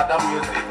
Sada Music.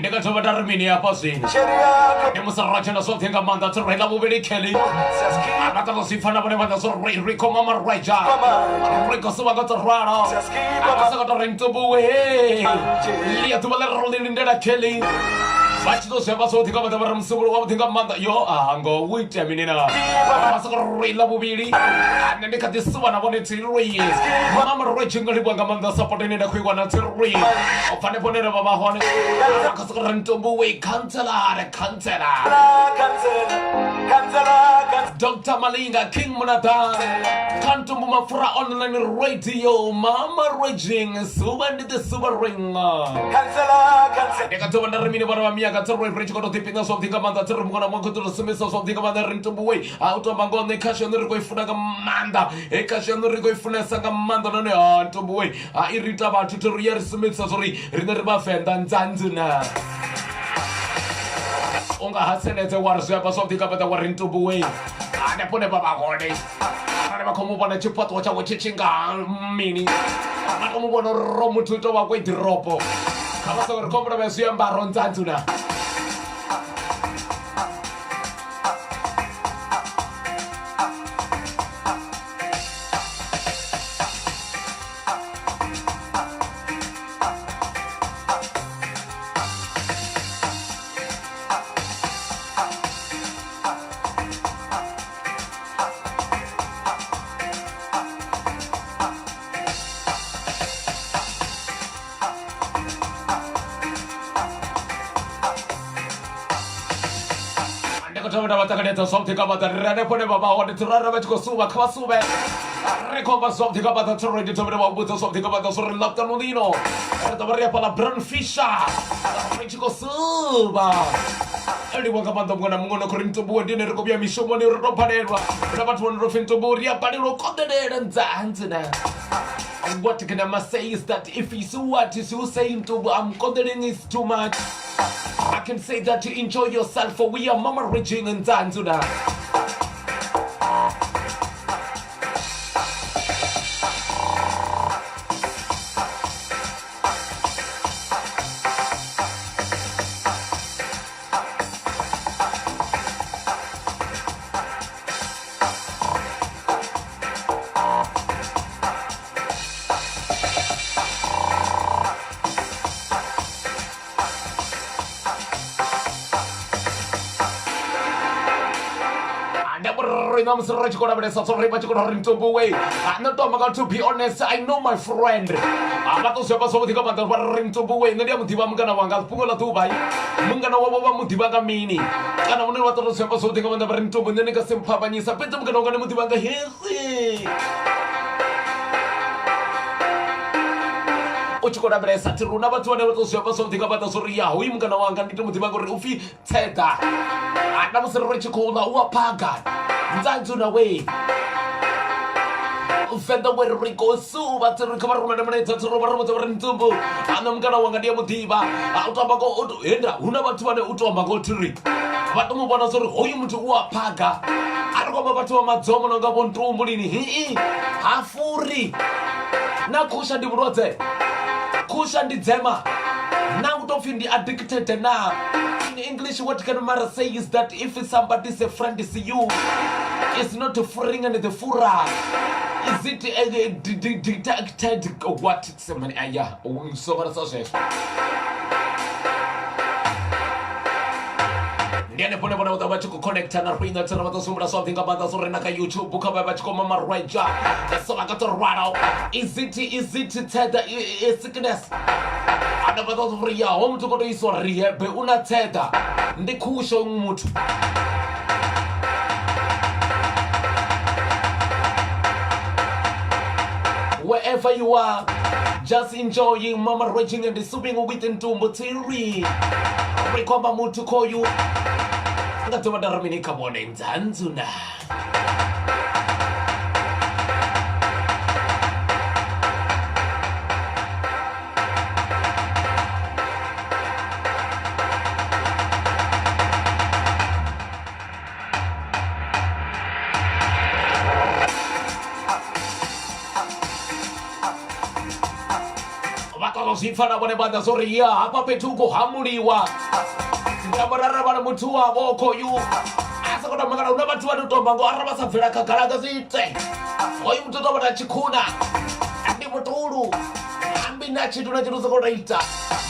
Ndi nga thoma nda ri mini hafha zwino ndi musi ra tshena zwoṱhe nga maanḓa tsi ri ḽa vhuvhili kelly a vha ṱoḓa zwi pfa na vhone vha ḓa zwo ri ri khou mama reja ri khou suvha nga to ralo a vha sokou tou ri ntumbuwe ḽia ḓuvha ḽe ro ḽi lindela kelly. Vha tshi tou zwi amba zwoṱhe nga maanḓa vha ri musumbulo wavhuḓi nga maanḓa. Yo a ngo u itea mini na? Vha soko ri ḽa vhuvhili. Nṋe ndi kha ḓi suvha na vhone tsiri. Mama ro tshi nga livhuwa nga maanḓa support ine nda khou i wana tsiri. U bva hanefho hune ra vha vha hone. Vha khou soko ri ntombo we khantsela khantsela. Dr. Malinga King Munada Khantumbu Mafura Online Radio Mama Raging Suba ndi the Suba Ring Ndi nga ḓovha nda ri mini vhana vha miyanga tsi ri ri tshi khou tou ḓipina zwavhuḓi nga maanḓa tsi ri muṅwe na muṅwe khou tou sumisa zwavhuḓi nga maanḓa ri ntumbu we ha u tou amba ngoho nṋe khashu yaṋu ri khou i funa nga maanḓa he khashu yaṋu ri khou i funesa nga maanḓa nahone ha ntumbu we ha i ri ita vhathu thi ri ya ri sumbedzisa zwa uri riṋe ri vhavenḓa nzanzu na u nga haseledze wa ri zwi amba zwavhuḓi nga maanḓa wa ri ntumbu we hanefho hune vha vha hone arali vha khou mu vhona tshifhaṱuwo tshawe tshi tshi nga mini vha to mu vhona uri ro muthu u tou vha kwe ḓirobo kha vha soko ri khou vhona vha zwiambaro nzanzu na Ndi khou thoma nda vha ṱanganedza zwavhuḓi nga maanḓa ri hanefho hune vha vha hone tsirara vha tshi khou suvha kha vha suvhe ri khou amba zwavhuḓi nga maanḓa tsirara ndi thome nda vha vhudza zwavhuḓi nga maanḓa zwo ri ḽavhuṱanu ḽino ri ḓo vha ri hafhaḽa brown fisher ri tshi khou suvha livhuwa nga maanḓa muṅwe na muṅwe no khou ri ntombuwe ndi ene ri khou vhuya mishumoni ri tou balelwa na vhathu vhane ro pfi ntombuwe ri a balelwa u konḓelela nzanzi na What can I say is that if you see what is you saying to I'm kondeling is too much. I can say that you enjoy yourself for we are mama reaching in Zanzuna. Ri musi ri tshi khou lavhelesa so ri vha tshi khou ri ntombo we nṋe to amba nga to be honest I know my friend vha to zwi amba zwavhuḓi nga maanḓa vha ri ntombo we nṋe ndi a mu ḓivha mungana wanga fhungo ḽa ḓuvha mungana wavho vha mu ḓivha nga mini kana vhone vha ṱoḓa zwi amba zwavhuḓi nga maanḓa vha ri ntombo nṋe ni nga si mphambanyisa fhedzi mungana wanga ni mu ḓivha nga hezwi u tshi khou lavhelesa thi runa vhathu vhane vha to zwi amba zwavhuḓi nga maanḓa zwo ri ya hoyu mungana wanga ndi to mu ḓivha ngori upfhi tseḓa na musi ri tshi khou ḽa u a phaga nzanzu na we venḓa weri ri khou suvha tsi ri kha vha rumele mulaedza tsi ro vha ri vhudza uri ntsumbu ana mukala wanga ndi ya muḓivha a u tamba ngo henda hu na vhathu vhane u to amba ngo thiri vha to mu vhona zwa uri hoyu muthu u a phaga a ri khou amba vhathu vha madzomo no nga vho ntumbu lini hii ha furi na khusha ndi vhulwadze khusha ndi dzema na u tou pfhi ndi addicted na in english what can mara say is that if somebody is a friend is you is not furing and the fura is it detected what semane aya songo sa zwezwo ndi hanefho hune vhone vha ḓo vha tshi khou connecta na riṋe tsira vha ḓo sumbula zwavhuḓi nga maanḓa zwo ri na kha youtube kha vha vha tshi khou mama rwedzha so vha nga to rwala is it is it tseḓa sickness ane vha ḓo uri ya ho muthu khou tou iswa rehab u na tseḓa ndi khusho muthu wherever you are just enjoying mama raging and swimming with ntumbu tsiri ri khou amba muthu khoyu nga ḓuvha nda ri mini kha vhone nzanzu na vha ṱoḓa zwi pfa na vhone vhaṋe zwo ri ya hafha fhethu hu khou hamuliwa ndi amba uri arali vha na muthu wavho khoyu a sa khou tamba kana hu na vhathu vha no tomba ngo arali vha sa bvela khagala nga zwi ite hoyu muthu u tou vha na tshikhuna ndi mutulu ambi na tshithu na tshithu u sokou tou ita.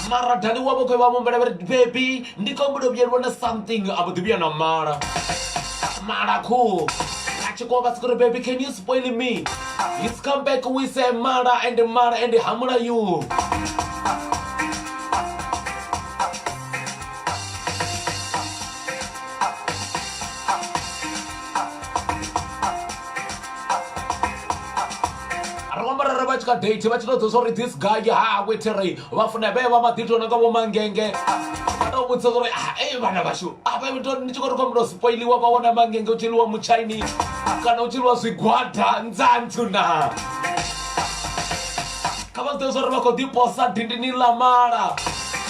Mara dali wavho khou vha muhumbela vha ri baby ndi khou humbela u vhuyelwa na something a vho ḓi vhuya na mala mala khuhu a tshi khou vha siko ri baby can you spoil me he's come back with a mala and mala and hamula you. Ri khou amba rere vha tshi kha date vha tshi tou ḓo uri this guy ha weteri vha funa vhe vha maḓito nanga vho mangenge vha tou vhudzisa uri ah ei vhana vhashu a vha ndi tshi khou ri khou humbela u spoiliwa vha wana mangenge u tshi ḽiwa mutshaini kana u tshi ḽiwa zwigwada nzantsu na kha vha zwi ḓivhe zwa uri vha khou ḓi posa dindini ḽa mala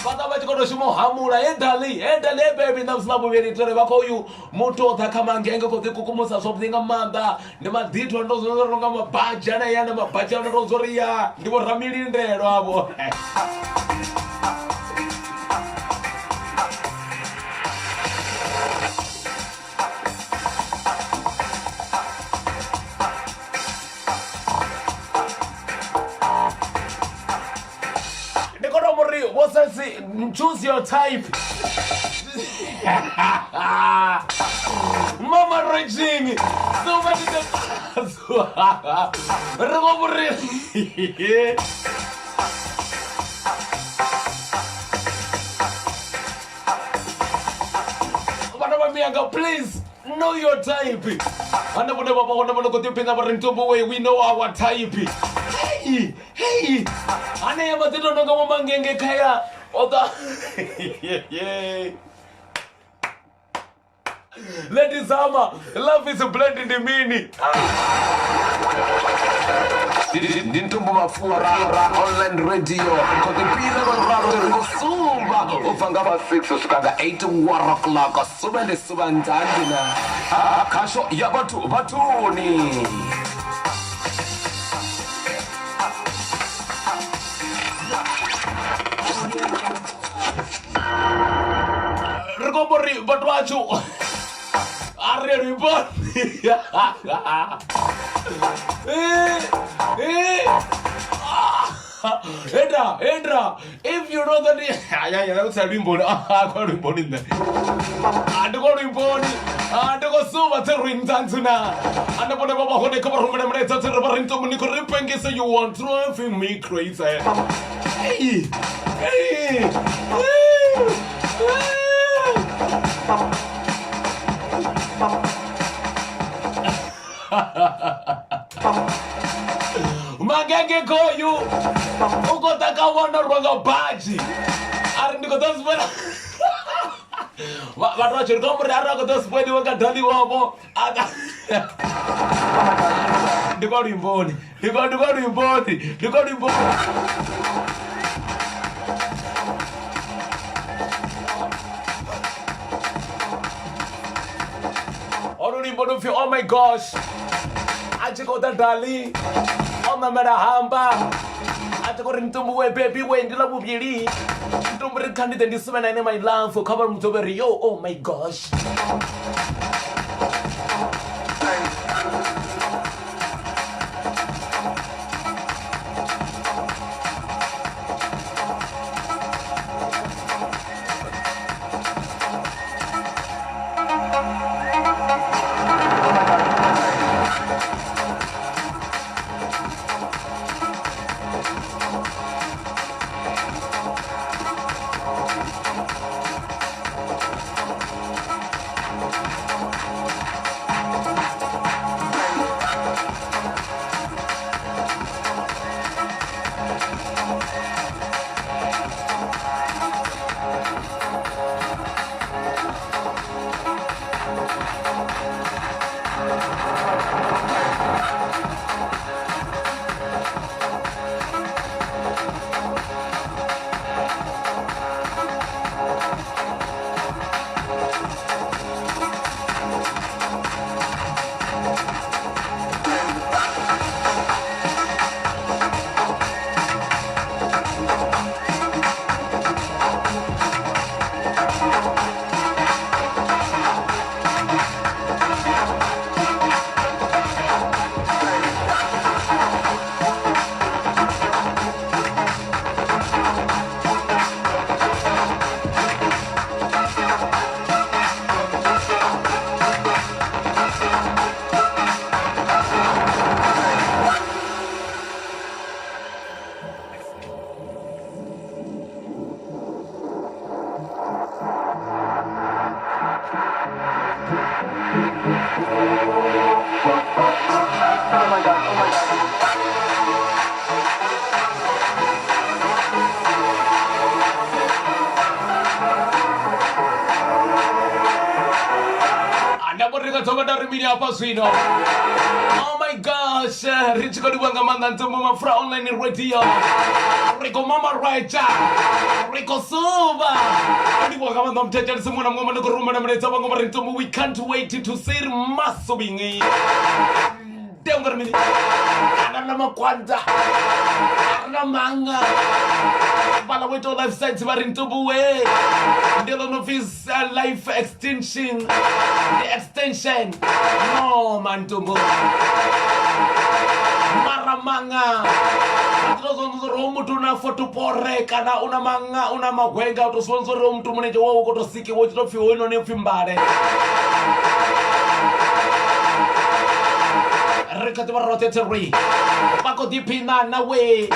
vha ḓa vha tshi khou tou shuma u hamula he dali he dali he bebi ṋamusi ḽa vhuvhili tere vha khou yu muthu o ḓa kha mangenge khou ḓi kukumusa zwavhuḓi nga maanḓa ndi maḓithu ndo zwo ro nga mabadzhi anea na mabadzhi ano to zwo ri ya ndi vho ramilindelo avho. Ndi khou tou uri vho sesi choose your type. Mama raging so much ri khou uri vhana vha miyanga please know your type. Hana vhone vha vha hone vho no khou ḓiphina vha ri ntombo way we know our type. Hey hey hanea maḓi to nonga vho mangenge khaya o ḓa. Ladies Zama, love is blind ndi mini? Ndi ntumbu mapfura online radio khou ḓiphina nga ralo ri khou sumba u bva nga vha 6 u swika nga 8 war o'clock suvha ndi suvha nzanzi na khasho ya vhathu vhathuni. Ri khou amba uri vhathu vhashu a ri luimboni. Hendra, Hendra, if you know that ya ya usa luimboni ah kwa luimboni nṋe a ndi kwa luimboni a ndi khou suvha tse ri nzanzu na ane vhone vha vha hone kha vha rumele mulaedza tse ri vha ri ntombo ni khou ri pengisa you want driving me crazy. Hey, hey, hey, hey. Magenge khoyu u khou ḓa ka vhona rwa nga badzhi a ri ndi khou ḓo zwi vhathu vha tshi ri khou amba uri a ri a khou ḓo spoiliwa nga dali wavho ndi kwa luimboni ndi kwa ndi kwa luimboni ndi kwa luimboni. Holu luimbo lu pfi oh my gosh a tshi khou ḓa dali o ṋamela hamba a tshi khou ri ntumbu we baby we ndi ḽa vhuvhili ntumbu ri kha ndi ḓe ndi suvhe na ine my love kha vha mudze ri yo oh my gosh. dovha nda ri mini hafha zwino. Oh my gosh, ri tshi khou livhuwa nga maanḓa Ntombo Mapfura Online Radio. Ri khou mama rweja, ri khou suvha. Livhuwa nga maanḓa muthetshelesi muṅwe na muṅwe ndi khou rumela mulaedza vhaṅwe vha ri Ntombo we can't wait to see Masobingi. Teo nga ri mini? A ri na makwanda, a ri na manga. Vhaḽa vho itaho life science vha ri Ntombo we ndi ḽo no pfi life extension ndi extension no mantombo mara manga vha zwi uri hoyu muthu una fotopore kana una manga una magwenga u to zwi vhona uri hoyu muthu mulenzhe wawe u khou tou sikiwa u tshi tou pfhi hoyunoni u pfhi mbale. Ri kha ḓi vha roṱhe thiri vha khou ḓiphina na we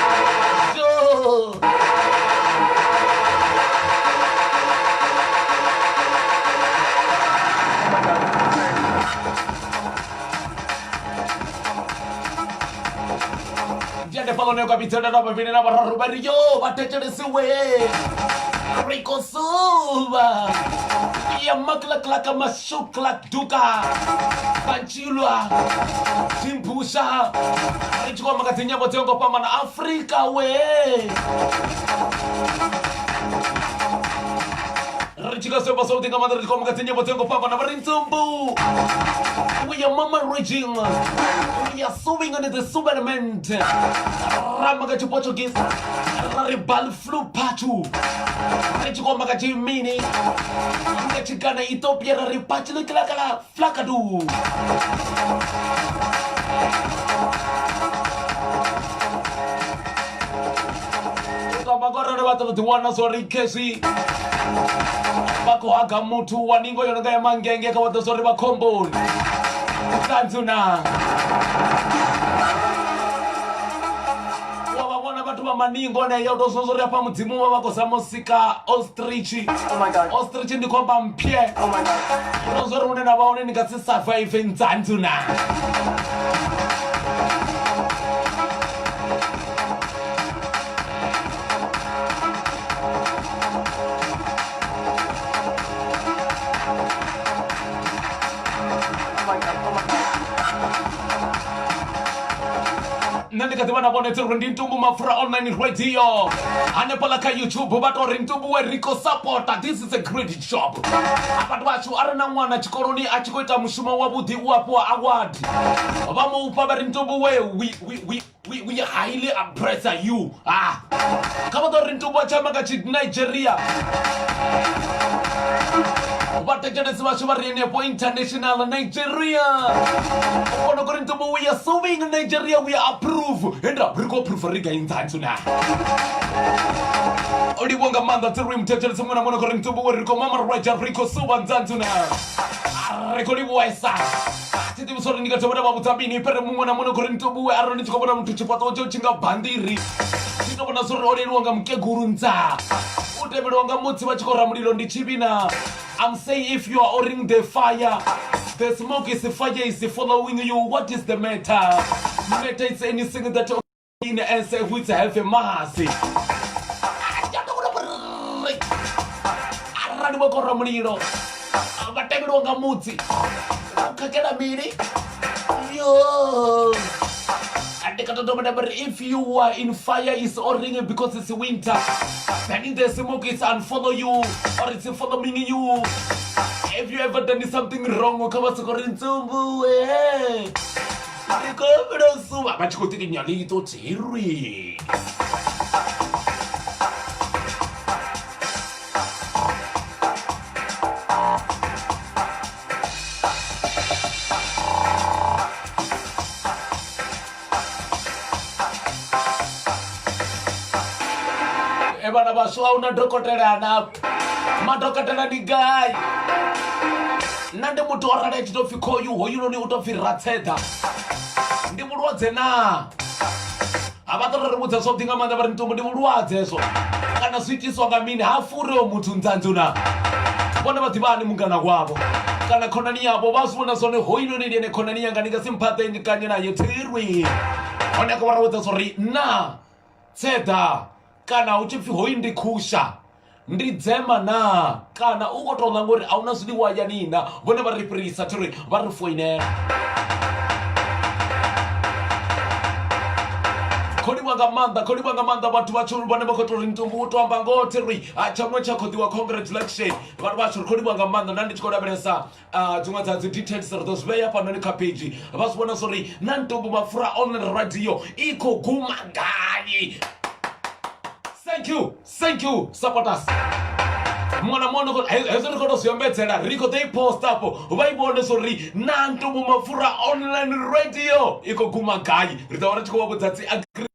so Ndi hanefhaḽa hune kwa vhidzelela na vhavhili na vhararu vha ri yo vha thetshelesiwe ri khou suvha ya maklaklaka masukladuka vantshilwa dzimphusha ri tshi khou amba nga dzinyambo dzo ngo fhambana Afrika we ri tshi khou semba zwavhuḓi nga maanḓa ri tshi khou amba nga dzinyambo dzo ngo fhambana vha ri ntsumbu we are mama raging, we are sewing on the supplement ramba nga Chiportuguese ra ri balflu pachu ri tshi khou amba nga tshimini nga tshigana Ethiopia ra ri pachilekilakala flakadu. U tamba ngo ralo vha ḓo ḓi wana zwo ri khezwi vha khou haga muthu wa ningo yo no nga ya mangenge kha vha ḓo zwo ri vha khomboni ṱanzu na wa vha vhona vhathu vha maningo neyo u tou zwi vhona zwo ri afha mudzimu vha vha khou zama u sika ostrich. Oh my God. Ostrich ndi khou amba mpye. Oh my God. U tou zwa uri hune na vha hone ni nga si survive nzanzu na. Oh my God. Oh my God. Nṋe ndi kha ḓi vha na vhone uri ndi Ntumbu Mapfura Online Radio hanefhaḽa kha YouTube vha tou ri Ntumbu we ri khou sapota this is a great job. Vhathu vhashu a re na ṅwana tshikoloni a tshi khou ita mushumo wavhuḓi u a fhiwa award vha mu fha vha ri Ntumbu we we highly appreciate you. Ah, kha vha ḓo ri Ntumbu a tshi amba nga tshi Nigeria vhathetshelesi vhashu vha ri henefho international Nigeria u vhona uri Ntumbu we are suing Nigeria, we are approve henda ri khou approve ri gai nzanzu na o livhuwa nga maanḓa tsi ri muthetshelesi muṅwe na muṅwe uri Ntumbu we ri khou mama rweja ri khou suwa nzanzu na ri khou livhuwesa thi ḓivhi uri ndi nga dovha nda vha vhudza mini fhere muṅwe na muṅwe uri Ntumbu we arali ndi tshi khou vhona muthu tshifhaṱuwo tshawe tshi nga bammbiri ndi to vhona zwa uri o leluwa nga mukegulu ntsa u tevheliwa nga mutsi vha tshi khou ramulilo ndi tshivhi na. I'm saying if you are ordering the fire, the smoke is fire is following you. What is the matter? Matter is anything that in as which have a mass. Arali vha khou mulilo vha tevheliwa nga mutsi u khakhela mini yo. Ndi kha tou dovha if you are in fire is ordering because it's winter, then the smoke is unfollow you or it's following you. If you ever done something wrong kha vha soko ri Ntsumbu we ndi khou fhela u suvha vha tshi khou tikinya ḽiṱo thiri. E vhana vhashu a huna dokotela na madokotela ndi gai? Nṋe ndi muthu o rali a tshi tou pfhi khoyu hoyunoni u tou pfhi ratseḓa ndi vhulwadze naa? Ha vha ḓo ri vhudza zwavhuḓi nga maanḓa vha ri Ntumbu ndi vhulwadze hezwo kana zwi itiswa nga mini ha furi hoyo muthu nzanzu na vhone vha ḓivha hani mungana wavho kana khonani yavho vha zwi vhona zwone hoyunoni ndi ene khonani yanga ndi nga si mphaṱe ndi kanye naye thirwi hone a khou vha ra vhudza zwa uri na tseḓa kana hu tshi pfhi hoyu ndi khusha. Ndi dzema naa kana u khou tou ḽa ngori a hu na zwiḽiwa hayani na? Vhone vha ri fhirisa thi ri vha ri foinela. Kho livhuwa nga maanḓa, kho livhuwa nga maanḓa vhathu vha tsho vhane vha khou tou ri ntumbu u to amba ngoho thi ri tshaṅwe tsha khoḓiwa congratulation vhathu vhashu ri khou livhuwa nga maanḓa nda ndi tshi khou lavhelesa dziṅwe dza dzi details ri ḓo zwi vhea hafhanoni kha page vha zwi vhona zwori na ntumbu mapfura online radio i khou guma gai. Thank you. Thank you supporters. Muṅwe na muṅwe hezwo ri khou tou zwi ombedzela ri khou ḓo i posta afho vha i vhone zwo ri na ntumbu mapfura online radio i khou guma gai ri ḓo vha ri tshi khou vha vhudza dzi agri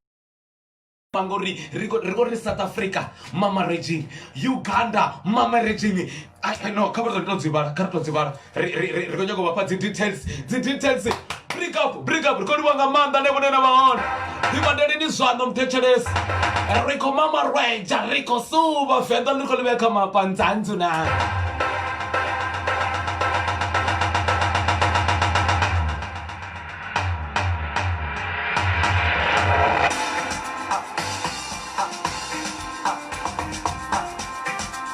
ngori ri khou ri South Africa mama raging Uganda mama raging I know kha vha ri tou dzi vhala kha ri tou dzi vhala ri ri ri khou nyanga u vha fha dzi details dzi details bring up bring up ri khou livhuwa nga maanḓa ne vhone na vha hone ḓivhadeleni zwanḓa muthetshelesi ri khou mama rwedzha ri khou suvha venḓa ḽi khou ḽi vhea kha mapa nzanzu na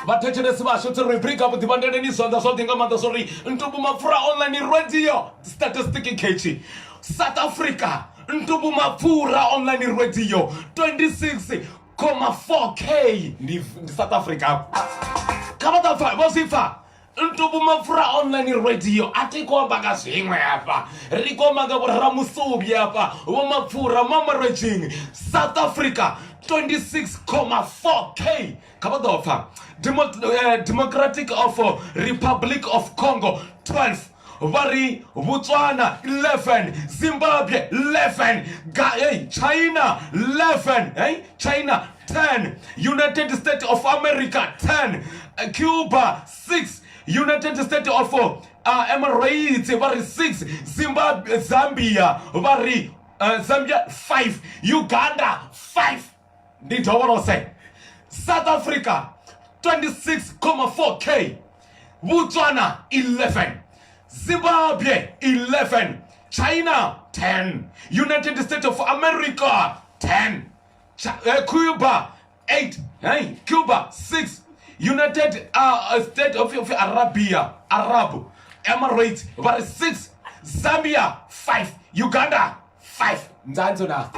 vhathetshelesi vhashu tsi ri bring up ḓivhandeleni zwanḓa zwavhuḓi nga maanḓa zwo ri ntumbu mapfura online radio statistic khetshi South Africa ntumbu mapfura online radio 26,4 k ndi South Africa kha vha ḓo pfa vho zwi pfa ntumbu mapfura online radio a thi khou amba nga zwiṅwe hafha ri khou amba nga vhoramusubi hafha vho mapfura mamaraging South Africa 26,4 k kha vha ḓo pfa Democratic of Republic of Congo 12 vha ri Botswana 11 Zimbabwe 11 Ga hey, China 11 hey, China 10 United States of America 10 Cuba 6 United States of Emirates vha ri 6 Zimbabwe Zambia vha ri Zambia 5 Uganda 5 ndi dovholose South Africa 26,4 k Botswana 11 Zimbabwe 11 China 10 United States of America 10 Cuba 8 hey, Cuba 6 United State of Arabia Arab Emirates vha ri 6 Zambia 5 Uganda 5 nzanzo na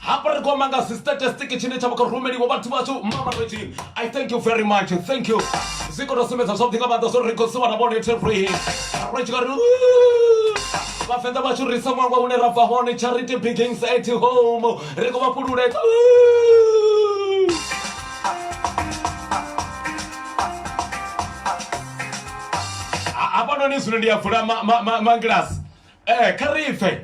hafha ri khou amba nga zwi-statistic tshine tsha vha khou rumeliwa vhathu vhashu mama regime I thank you very much thank you zwi khou tou sumbedza zwavhuḓi nga maanḓa zwo ri khou suvha na vhone ri ri tshi khou ri vhavenḓa vhashu ri sa ṅwangwa hune ra bva hone charity begins at home ri khou vha fhululedza hafhanoni zwino ndi a vula mangilasi kha ri pfe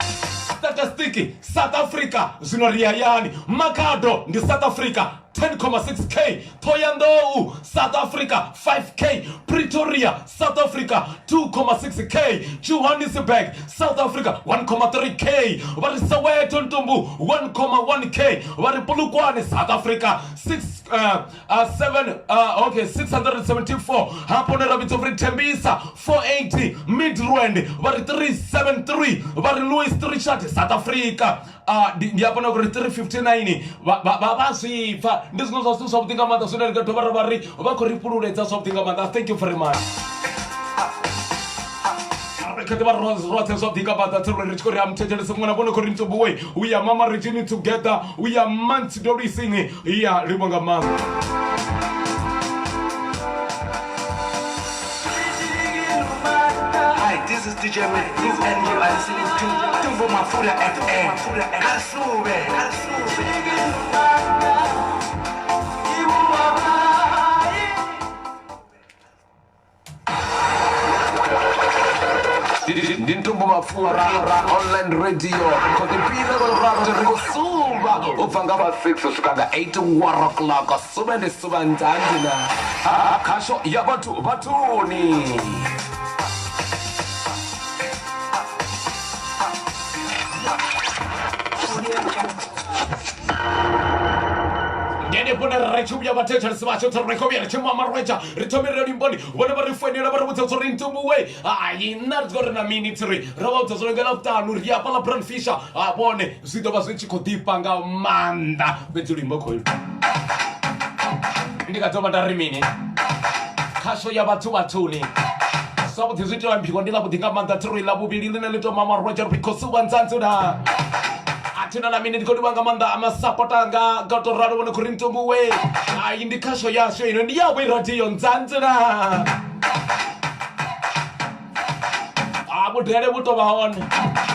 statistic South Africa zwino ri hayani Makhado ndi South Africa 10,6 k Thohoyandou South Africa 5 k Pretoria South Africa 2,6 k Johannesburg South Africa 1,3 k vha ri Soweto Ntumbu 1,1 k vha ri Polokwane South Africa 6 7 okay 674 hafho hune ra vhidza uri Tembisa 480 Midrand vha ri 373 vha ri Louis Trichardt South Africa ndi hafho na uri 359 vha zwi pfa ndi zwiṅwe zwa zwithu zwavhuḓi nga maanḓa zwine ri nga dovha ra vha ri vha khou ri fhululedza zwavhuḓi nga maanḓa thank you very much ri kha ḓi vha roṱhe zwavhuḓi nga maanḓa tsirule ri tshi khou ri a muthetshelese muṅwe na vhone khou ri ntsumbuwe we are mama regini together we are months dolising ya livho nga maanḓa Hi, this is DJ Mac and you are listening to Tumbo Mafura FM. Kasube. Kasube. Ndi ntumbu mapfura online radio khou ḓiphina nga luraru ri khou suvha u bva nga vha 6 u swika nga 8 war o'clock suvha ndi suvha nzanzi na khasho ya vhathu vhathuni. Ndi henefho hune ra Ri tshi vhuya vhathetshelesi vhashu tsa ri khou vhuya ri tshi mamarweja ri thome ri limboni vhone vha ri foinela vha ri vhudza zwo ri ntumbuwe hai nṋe ri tshi khou ri na mini tsi ri ra vha vhudza zwo ri nga ḽavhuṱanu ri ya fhaḽa brand fisher ha vhone zwi ḓo vha zwi tshi khou ḓifha nga maanḓa fhedzi luimbo khoyu ndi nga dovha nda ri mini khasho ya vhathu vhathuni zwavhuḓi zwi tea u ambiwa ndi ḽavhuḓi nga maanḓa thero ḽa vhuvhili ḽine ḽi tou mama roger because wa nzanzula a thina na mini ndi khou livha nga maanḓa masapota anga nga to ralo vhone khou ri ntumbuwe ai ndi khasho yashu ino ndi yavho i radio nzanzula a vhudele vhu tou vha hone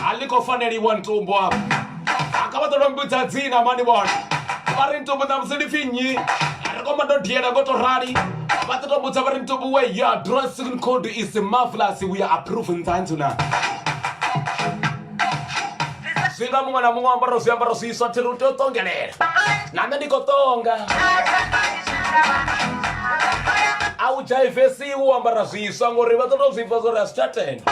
a ḽi khou faneliwa ntumbu afha a kha vha ḓo lombudza dzina mani vhone vha ri ntumbu ṋamusi ndi pfi nnyi ri koma ndo diela ngo to rali vha ḓo to mbudza vha ri ntumbu we ya dressing code is marvelous we are approve nzanzu na zwi nga muṅwe na muṅwe ambara zwiambaro zwiswa thiri u tea u ṱongelela na nṋe ndi khou ṱonga a u dzhaivesiwi u ambara zwiswa ngori vha ḓo tou zwi pfa zwori a zwi tsha tenda.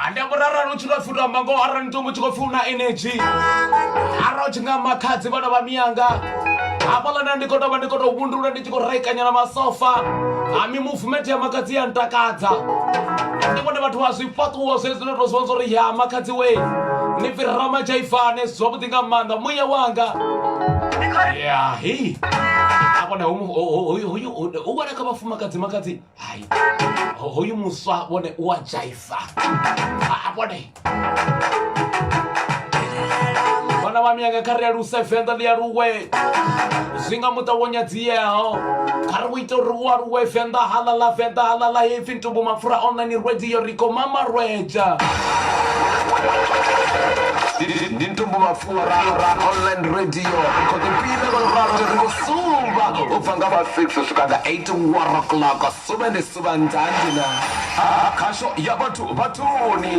Ndi amba uri arali u tshi tou pfhi u tou amba ngoho arali ntumbu tshi khou pfhi u na energy arali u tshi nga makhadzi vhana vha miyanga hafhaḽa nda ndi khou tou vha ndi khou tou vhundula ndi tshi khou rekanya na masofa ha mi movement ya makhadzi ya ntakadza ndi vhone vhathu vha zwifhaṱuwo zwezwi no tou zwi vhona uri ya makhadzi we ni fhira ramadzhaifane zwavhuḓi nga maanḓa muya wanga ya hei a vhone hoyu u vhona kha vhafumakadzi makhadzi hai hoyu muswa vhone u a dzhaifa a vhone vhana vha miyanga kha ri aluse venḓa ḽi aluwe zwi nga muṱa wo nyadzieaho kha ri u ite uri u aluwe venḓa haḽa ḽa venḓa haḽa ḽa hepfi ntumbu mapfura online radio ri khou mamarwedzha Ndi ntumbu mapfura online radio khou ḓipina nga ralo ri khou sumba u bva nga vha 6 u swika nga 8 war o'clock suvha ndi suvha nzanzi na khasho ya vhathu vhathuni.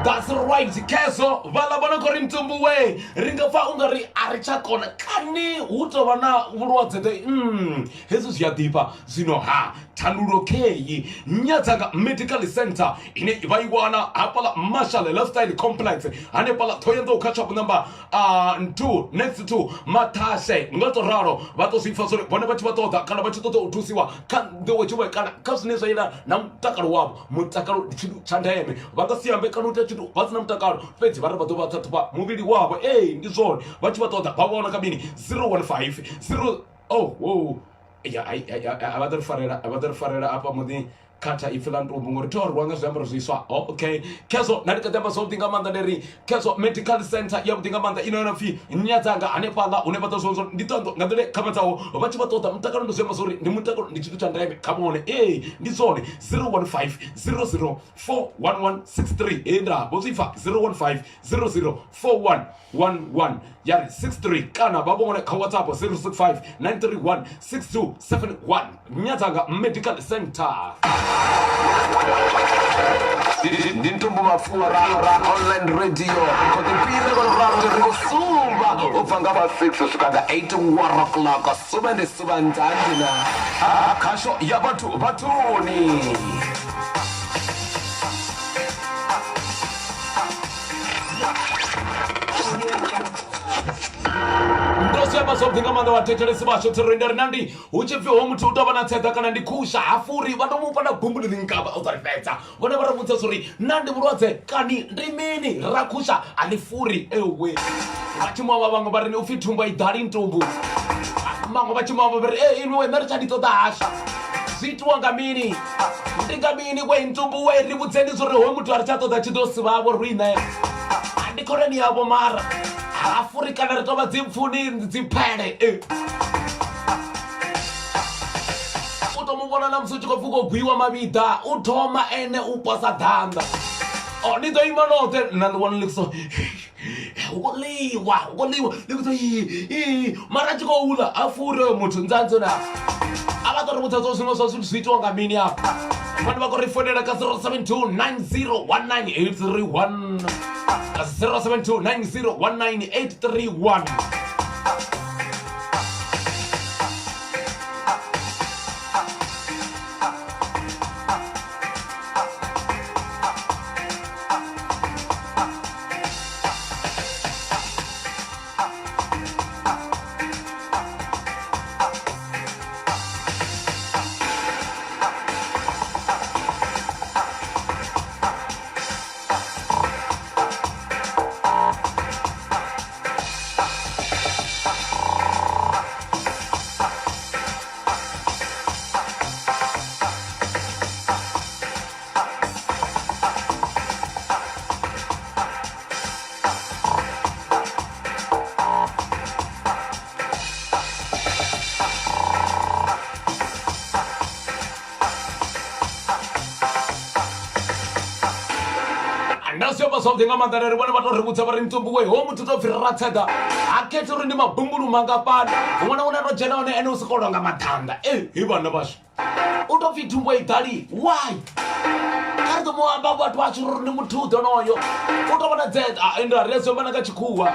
That's right kezo vhaḽa vho no khou ri ntumbuwe ri nga pfa u nga ri a ri tsha kona kani hu tou vha na vhulwadze ḓe hezwi zwi a ḓifha zwino ha thandululo kheyi nyadzanga medical center ine vha i wana hafhaḽa marshall lifestyle complex hanefhaḽa ṱhohoyanḓou kha shop number 2 next to mathashe nga to ralo vha to zwi pfa zwori vhone vha tshi vha ṱoḓa kana vha tshi ṱoḓa u thusiwa kha nḓowetshumo kana kha zwine zwa yelana na mutakalo wavho mutakalo ndi tshithu tsha ndeme vha nga si ambe kana u ita tshithu vha si na mutakalo fhedzi vha ri vha ḓo vha ṱhaṱhuvha muvhili wavho ee ndi zwone vha tshi vha ṱoḓa vha vhona kha mini 015 0 oh wow ya ai ai a vha ḓo ri farela a vha ḓo ri farela afha muḓi khatha ipfi ḽa ntumbu ngori thi rwa nga zwiambaro zwiswa. Oh, okay khezwo nda ndi kha ḓi amba zwavhuḓi nga maanḓa ndi ri khezwo medical center ya vhuḓi nga maanḓa ino yo pfhi nyadzanga hanefhaḽa hune vha ḓo zwi vhona ndi ṱoḓo nga nḓila kha vhadzaho vha tshi vha ṱoḓa mutakalo ndi zwi amba zwori ndi mutakalo ndi tshithu tsha ndeme kha vhone ee ndi zwone 015 00 41163 ee nda vho zwi pfa 015 00 4111 ya ri 63 kana vha vhone kha whatsapp 065 931 6271 nyadzanga medical center. Ndi ntumbu mapfura online radio khou ḓipina ngo ralo ri khou sumba u bva nga vha 6 u swika nga 8 war o'clock suvha ndi suvha nzanzi na khasho ya vhathu vhathuni. Ndo zwi amba zwavhuḓi nga maanḓa vhathetshelesi vhashu thero ndi ri nandi hu tshi pfhi ho muthu u tou vha na tseḓa kana ndi khusha hafuri vha tou mufha na gumbu ḽi nkavha u ḓo ri fhedza vhone vha ri vhudza uri na ndi vhulwadze kani ndi mini ra khusha a ḽi furi ewe vha tshi muavha vhaṅwe vha ri ni upfhi thumbu a i ḓali ntumbu maṅwe vha tshi muavha vha ri e inwi we nṋe ri tsha ndi ṱoḓa hasha zwi itiwa nga mini ndi nga mini we ntumbu we ri vhudzeni zwo ri hoyu muthu a ri tsha ṱoḓa tshi ḓo sivhavho riṋe a ndi khonani yavho mara hafuri kana ri tovha dzipfuni dziphele e u to mu vhona na musi u tshi khou pfi u khou gwiwa mavhiḓa u thoma ene u posa ḓanḓa o ni ḓo ima noṱhe nna ndi vhona ḽi so hu khou ḽiwa hu khou ḽiwa ḽi khou ii mara a tshi khou ḽa a furi oyo muthu nzanzo na a vha ḓo ri vhudza zwo zwiṅwe zwa zwithu zwi itiwa nga mini afha vhone vha khou ri founela kha 072 90 19831 072 90 19831. Nda zwi amba zwavhuḓi nga maanḓa ri vhone vha to ri vhudza vha ri mutumbu we ho muthu to pfhi ratseḓa ha khethi uri ndi mabumbulu mangafhani huṅwe na huṅwe a to dzhena hone ene u sokou longa maḓanda e hi vhana vhashu u to pfhi thumbu i ḓali why kha ri ḓo mu amba vhathu vhashu uri ndi muthu ḓo noyo u to vha na dzeḓa ende ri a zwi amba na nga tshikhuwa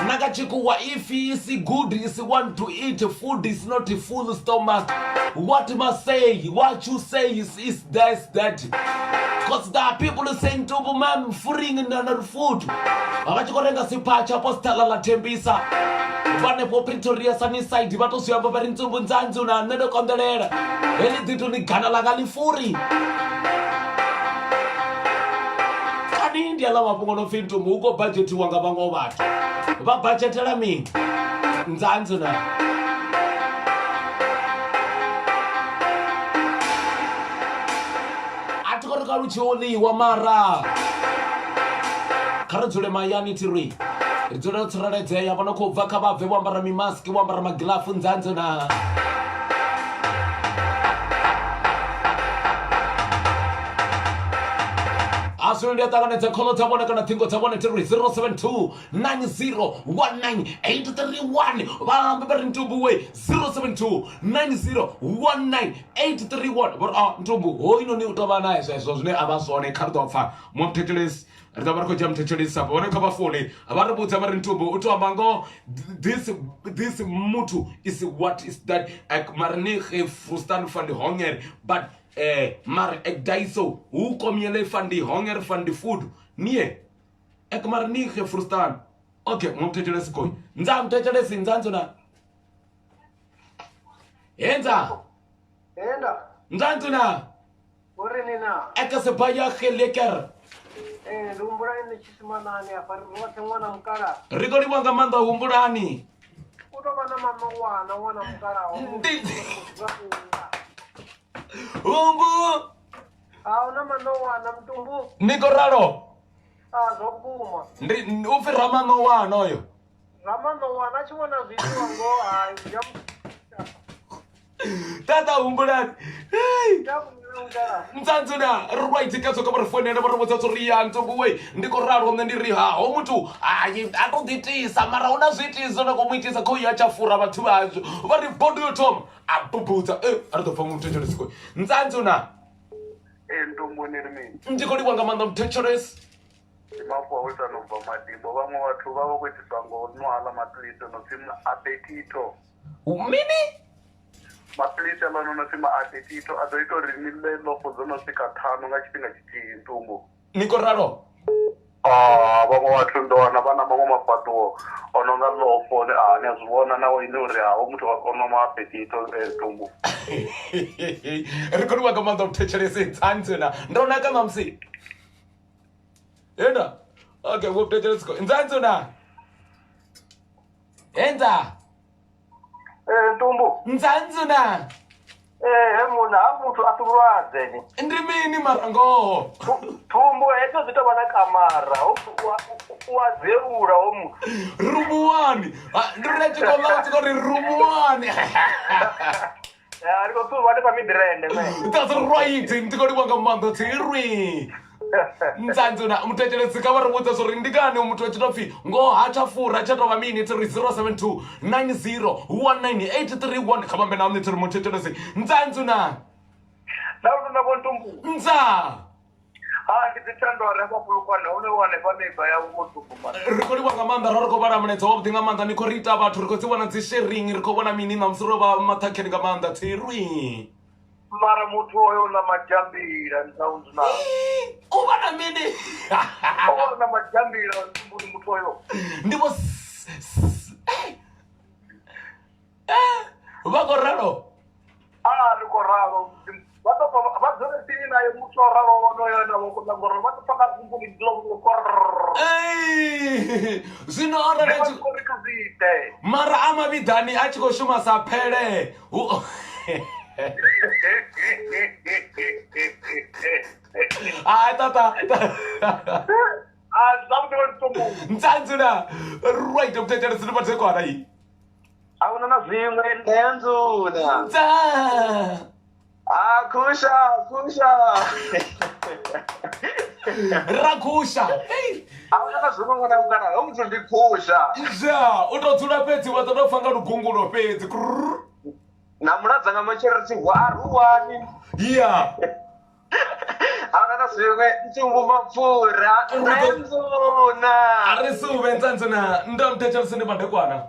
na nga tshikhuwa if is good is want to eat food is not full stomach what must say what you say is this that because there are people saying to mam furing na food vha tshi khou renga siphatsha postala ḽa thembisa vhanefho Pretoria Sunnyside vha to zwi amba vha ri ntsumbu nzanzu na nṋe ndo konḓelela heḽi ḓithu ni gana ḽanga ḽi furi kani ndi aḽa mafhungo no pfhi ntumbu hu khou badzhetiwa nga vhaṅwe vhathu vha badzhetela mini nzanzu na a thi khou ri kha lu tshi oliwa mara kha ri dzule mahayani thi ri ri dzule ro tsireledzea vho no khou bva kha vha bve vho ambara mimaski vho ambara magilafu nzanzo na a zwino ndi a ṱanganedza kholo dza vhone kana ṱhingo dza vhone thi ri 072 90 19 831 vha ambe vha ri ntumbuwe 072 90 19 831 vho ri a ntumbu hoyunoni u tou vha naye zwezwo zwine a vha zwone kha ri ḓo pfa muthetshelesi ri ḓo vha ri khou dzhia muthetshelesi afho vhone kha vha foune vha ri vhudza vha ri ntumbu u tou amba ngoho this muthu is what is that ek maar nie ge verstaan van die honger but maar ek dui so hoe kom julle van die honger van die food nee ek maar nie ge verstaan okay muthetshelesi koi ndza muthetshelesi ndzandzo na henza Enda, ndzandzo na uri ni na. Eka se baie gelekker. Eh, ndi humbula ini tshisimanani afha ri roṱhe ṅwana mukalaha. Ri khou livhuwa nga maanḓa humbulani. U tou vha na maṋowana ṅwana mukalaha. Ndi Humbu. A hu na maṋowana mutumbu. Ni khou ralo? A zwa vhukuma. Ndi u pfi ramaṋowana oyo. Ramaṋowana a tshi vhona zwiitiwa ngoho hai zwi a mu Tata humbulani. Hey. Nzanzuna right ka tshoka vha ri founela vha ri vhudza uri ya ntsongo we ndi khou ralo nṋe ndi ri ha ho muthu hai a to ḓitisa mara hu na zwiitisi na khou mu itisa khou ya tsha fura vhathu vhazwo vha ri bodo yo thoma a bubudza e a ri ḓo pfa muthu thetshelesi koi nzanzuna. ntumbu ni ri mini? Ndi khou livhuwa nga maanḓa muthetshelesi. Ndi mafhungo a u ita no bva madimbo. Vhaṅwe vhathu vha vha khou itiswa ngo nwa aḽa maphilisi o no pfi ma-apetito. Mini? Maphilisi aḽa no pfi ma-apetito a ḓo ita uri ni ḽe ḽofo dzo no swika ṱhanu nga tshifhinga tshithihi ntumbu. Ni khou ralo? Ah, vhaṅwe vhathu ndo wana vha na maṅwe mafhaṱuwo o no nga ḽofo ni a zwi vhona naho ine uri haho muthu o nwa maapetito tumbu. Ri khou livhuwa nga maanḓa muthetshelesi nzanzuna. Ndo naka ṋamusi. Enda. Okay, vho muthetshelesi ko. Nzanzuna. Enza. Eh, ntumbu. Nzanzuna. Eh, he munna, ha muthu a si vhulwadze ni. Ndi mini mara ngoho? Thumbu hedzo dzi tovha na kamara, ho u a dzelula ho muthu. Rumuwani. Ndi ri tshi khou ḽa tshi khou ri rumuwani. Ya, ri khou suvha hanefha Midrand me. That's right. Ndi khou livhuwa nga maanḓa tsirwi. Nzanzuna muthetshelesi kha vha ri vhudze zwori ndi ngani muthu a tshi tou pfhi ngoho ha tsha fura tsha tou vha mini tsiri 072 90 19831 kha vhambe na nṋe tsiri muthetshelesi nzanzuna. Na u na vho ntumbu. Nza. Ha ndi dzi thendo re hafha Polokwane hune u hanefha neighbor ya vho ntumbu mara. Ri khou livhuwa nga maanḓa ra ri khou vhala mulaedza wavhuḓi nga maanḓa ni khou ri ita vhathu ri khou dzi vhona dzi sharing ri khou vhona mini ṋamusi ro vha maṱhakheni nga maanḓa tsirwi. Mara muthu oyo u na madzhambila nzanzuna. U vha na mini? O vha na madzhambila ntumbuni muthu oyo. Ndi vho vha khou ralo. A ri khou ralo vha ḓo vha dzule tsini naye muthu o ralo onoyo na vho kona ngori vha ḓo pfa nga thumbuni dzula vho korr. Zwino arali a tshi ri kha zwi ite. Mara a mavhiḓani a tshi khou shuma sa phele. Hai tata. A zwavhuḓi vho ntumbu. Nzanzula. Right mthetshelesi ndi mathekwana iyi. A huna na zwiṅwe ndanzula. Nza. Ah, khusha, khusha. Ra khusha. Hey. A huna na zwiṅwe ṅwana ungana, ho muthu ndi khusha. Nza, u to dzula fhedzi wa ḓo tou pfa nga lugungulo fhedzi. Krrr. Na muladza nga matshelo ri tshi hwa a ruwani. Yeah. A huna na zwiṅwe ntsumbu mapfura. Ndanzuna. A ri suvhe nzanzuna nda mthetshelesi ndi madekwana.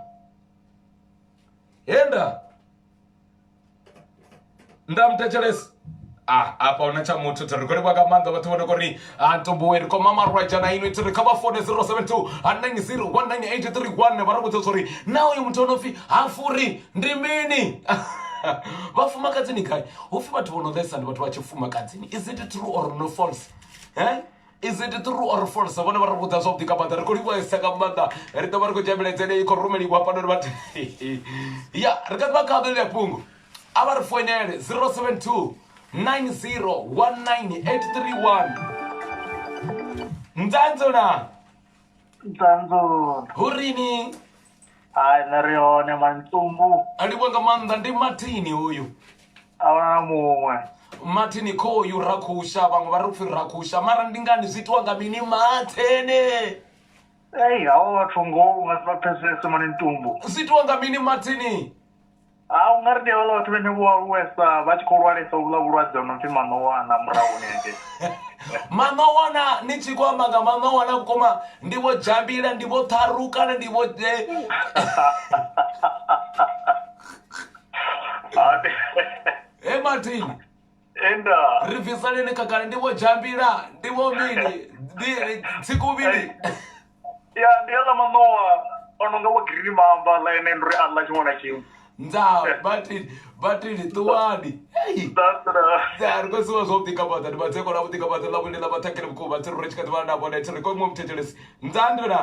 Henda. Nda mthetshelesi. Ah, afha huna tsha muthu ri khou livhuwa nga maanḓa vhathu vho no khou ri ntumbuwe ri khou mama rwedzha na inwi ri kha vha fone 072 90 19831 vha ri vhudza uri na uyu muthu o no pfi hafuri ndi mini. Vhafumakadzini gai hu pfi vhathu vho no ḽesa ndi vhathu vha tshifumakadzini. Is it true or no false? Eh? Is it true or false? Vhone vha ri vhudza zwavhuḓi nga maanḓa ri khou livhuwesa nga maanḓa ri ḓo vha ri khou dzhia milaedza yeneyi i khou rumeliwa hafhanoni vhathu. Ya ri kha ḓi vha kha ḽeḽia fhungo a vha ri foinele 072 90 19831. Nzanzuna. Nzanzuna. Hu rini? Hai nṋe ri hone mantsumbu. A livhuwa nga maanḓa ndi Martin hoyu. A huna na muṅwe. Martin khoyu rakhusha vhaṅwe vha ri upfi rakhusha mara ndi ngani zwi itiwa nga mini Martin? Ei havho vhathu ngoho u nga si vha pfesese mani ntumbu. Zwi itiwa nga mini Martin? Ha u nga ri ndi havhaḽa vhathu vhane vho aluwesa vha tshi khou lwalesa vhuḽa vhulwadze ho no pfi maṋowana murahuni hangei. Maṋowana ni tshi khou amba nga maṋowana vhukuma ndi vho dzhambila ndi vho ṱharu kana ndi vho He Martin. Enda. Ri bvisaleni khagala ndi vho dzhambila ndi vho mini ndi tsikuvhili. Ya ndi aḽa maṋowa o no nga vho green mamba ḽa ene ndi uri a ḽa tshiṅwe na tshiṅwe. Nza Martin Martin ṱuwani. Hey. Nza ri khou siwa zwavhuḓi nga maanḓa ndi madzeko ḽa vhuḓi nga maanḓa ḽa vhuḽi ḽa maṱhakheni vhukuma tsiri ri tshi kha ḓi vha na vhone tsiri khou muṅwe muthetshelesi. Nza ndona.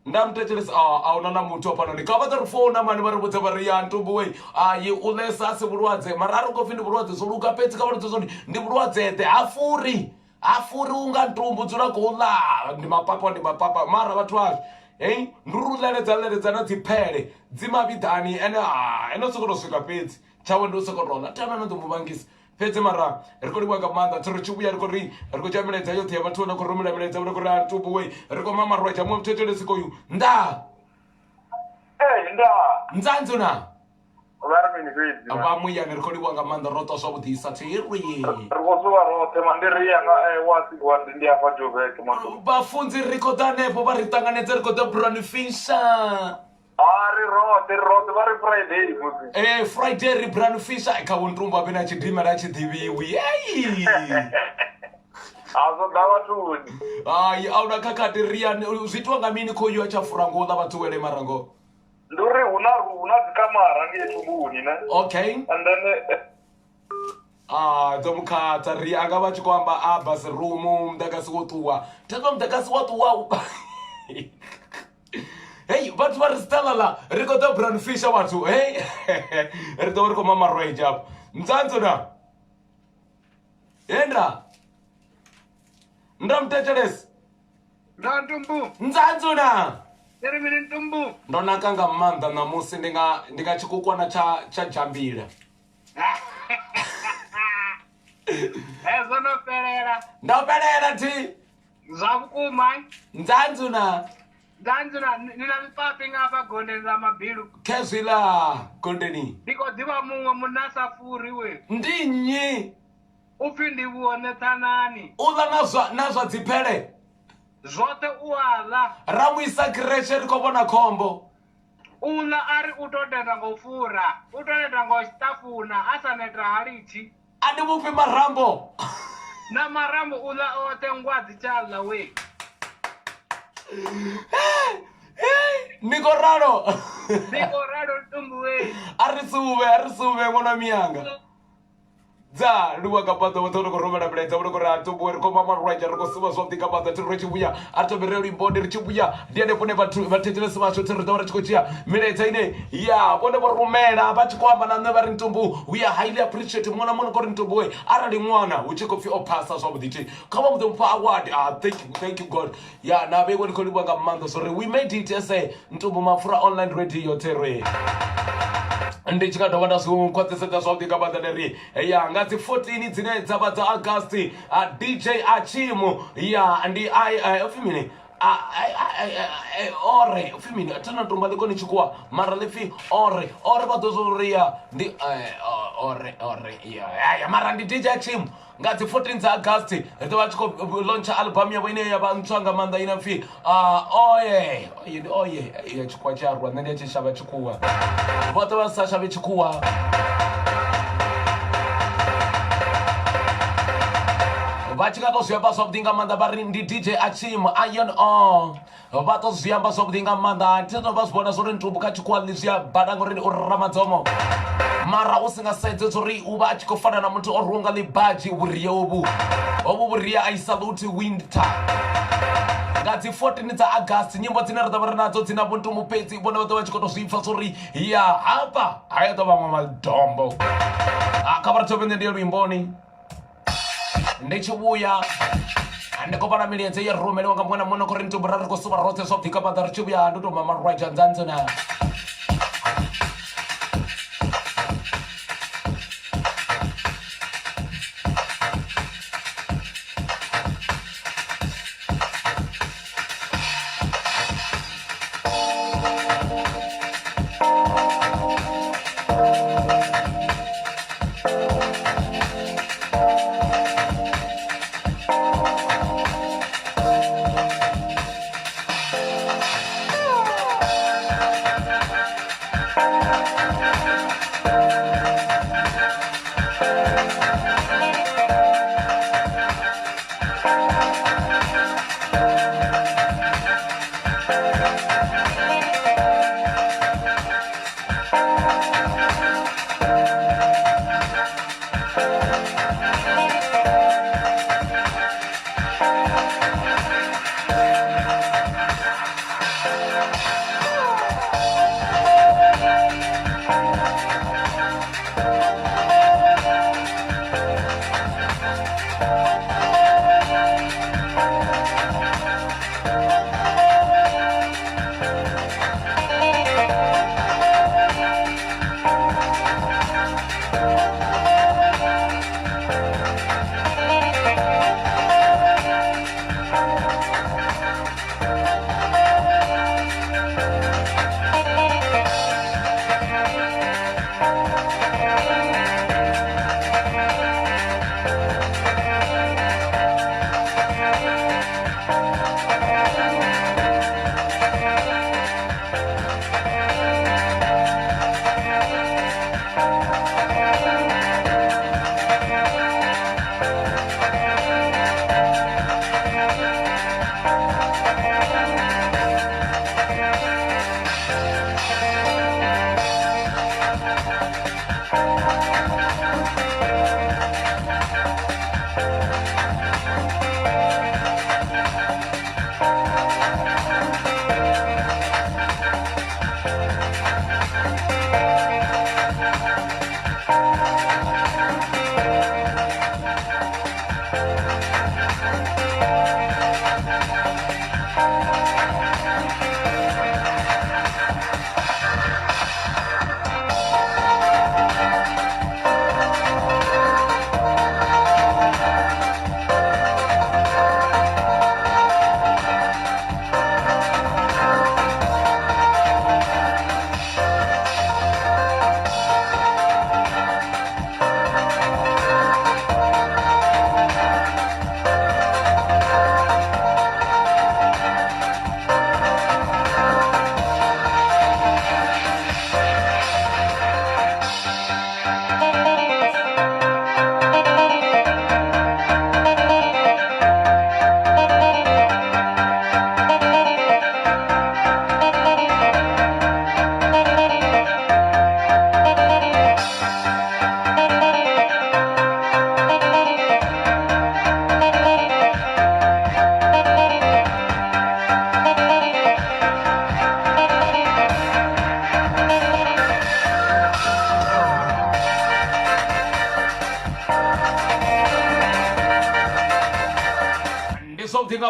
Nda muthetshelesi a huna na muthu hafhanoni kha vha ḓo ri founa mani vha ri vhudze vha ri ya ntumbu wei ayi u ḽesa a si vhulwadze mara a ri khou pfhi ndi vhulwadze zwo luga fhedzi kha vha ri vhudze ndi vhulwadze ḓe ha furi ha furi unga ntumbu dzula khou ḽa ndi mapapa ndi mapapa mara vhathu vhashu hei ndi uri u ḽeledza ḽeledza na dzi phele dzi mavhiḓani ene a ene u sokou tou swika fhedzi tshawe ndi u sokou tou ḽa thana no ḓo mu vhangisa fhedzi mara ri khou livhuwa nga maanḓa tsho ri tshi vhuya ri khou ri ri khou dzhia milaedza yoṱhe ya vhathu vho no khou rumela milaedza vho no khou ri a ntumbu wei ri khou mama rwedzha muṅwe muthetshelesi koyu nda Ee nda. Nzanzu na. Vha ri mini fhedzi? man? Vha muyani ri khou livhuwa nga maanḓa ro ṱwa zwavhuḓisa thiri. Ri khou suvha roṱhe man ndi ri yanga wa wa ndi afha Joburg man. Vhafunzi ri khou ḓa hanefho vha ri ṱanganedze ri khou ḓa Brandfisher. Ah ri roṱhe ri roṱhe vha ri Friday musi. Eh Friday ri Brandfisher kha vhuntumbu avhe na tshidimela a tshi ḓivhiwi. Ei. A zwo ḓa vhathuni. Hai a huna khakhathi ri ya zwi itiwa nga mini khoyu a tsha fura ngo ḽa vhathu wele marango. Ndi uri hu na hu na dzikamara ngei thumbuni ne. Okay. And then Ah, dzo mukhatha ri anga vha tshi khou amba a bus room muḓagasi wo ṱuwa thetswa muḓagasi wa ṱuwa hei vhathu vha ri sitalala ri khou ḓa brown fisher vhathu hei ri ḓo vha ri khou mama rage afho nzanzo na henda nda muthetshelesi Nda ntumbu. Nzanzo na. Ri mini ntumbu? Ndo naka nga maanḓa ṋamusi ndi nga ndi nga tshikukwana tsha tsha dzhambila. Hezwo no fhelela. Ndo fhelela thi. Zwa vhukuma. Nzanzo na. Nzanzo na ni na mipapi nga hafha gondeni ḽa mabilu. Khezwiḽa gondeni. Ndi khou ḓivha muṅwe munna sa furi we. Ndi nnyi? U pfi Ndivhuwo Ṋethanani. U ḽa na zwa na zwa dziphele. Zwoṱhe u a ḽa. Ra mu isa khireshe ri khou vhona khombo. U ḽa a ri u tou neta nga u fura, u tou neta nga u ṱafuna, a sa neta ha litshi. A ndi mu fhi marambo. Na marambo u ḽa oṱhe, nngwa a dzi tsha ḽa wee. Ni khou ralo? Ndi khou ralo Ntumbu wee. A ri suvhe, a ri suvhe ṅwana wa miyanga. Dza livhuwa nga maanḓa vhoṱhe vho no khou rumela milaedza vho no khou ri a tumbuwe ri khou mama lwanzhe ri khou suvha zwavhuḓi nga maanḓa thi ri tshi vhuya a ri thome ri luimboni ri tshi vhuya ndi hanefho hune vhathu vhathetshelesi vhashu thi ri ḓo vha ri tshi khou dzhia milaedza ine ya vhone vho rumela vha tshi khou amba na nṋe vha ri ntumbu we are highly appreciate muṅwe na muṅwe khou ri ntumbuwe arali ṅwana hu tshi khou pfhi o phasa zwavhuḓi thi kha vha muḓe mufha award ah thank you thank you god ya na vheiwe ndi khou livhuwa nga maanḓa sorry we made it as a ntumbu mapfura online radio terry ndi tshi nga dovha nda zwi khwaṱhisedza zwavhuḓi nga maanḓa ndi ri ya nga dzi 14 dzine dza vha dza august dj achimu ya ndi upfhi mini ore upfhi mini thana tumba ḽi koni tshikhuwa mara ḽi pfhi ore ore vha ḓo zwo ri ya ndi ore ore ya mara ndi dj achimu nga dzi 14 dza August ri ḓo vha tshi khou launcha album yavho ine ya vha ntswa nga maanḓa ine pfhi oye oye ndi oye ya tshikhuwa tshi a rwa nṋe ndi a tshi shavha tshikhuwa vhoṱhe vha sa shavhe tshikhuwa vha tshi nga to zwi amba zwavhuḓi nga maanḓa vha ri ndi dj achim iron o vha to zwi amba zwavhuḓi nga maanḓa thi no vha zwi vhona zwori ntumbu kha tshikhuwa ḽi zwi a bada ngori u ramadzomo mara u si nga sedze zwori u vha a tshi khou fana na muthu o runga ḽibadzhi vhuria hovhu hovhu vhuria i salute winter nga dzi 14 dza august nyimbo dzine ra ḓo vha ri nadzo dzi na vhuntumbu fhedzi vhone vha ḓo vha tshi khou tou zwi pfa zwori ya hafha ha ya ḓo vha vhaṅwe madombo kha vha ri thome nṋe ndi ye luimboni ndi tshi vhuya ndi khou vhala milaedza ye rumeliwa nga muṅwe na muṅwe khou ri ntumbu ra ri khou suvha roṱhe zwavhuḓi kha maḓa ri tshi vhuya ndi tou mama lwadzha nzanzo na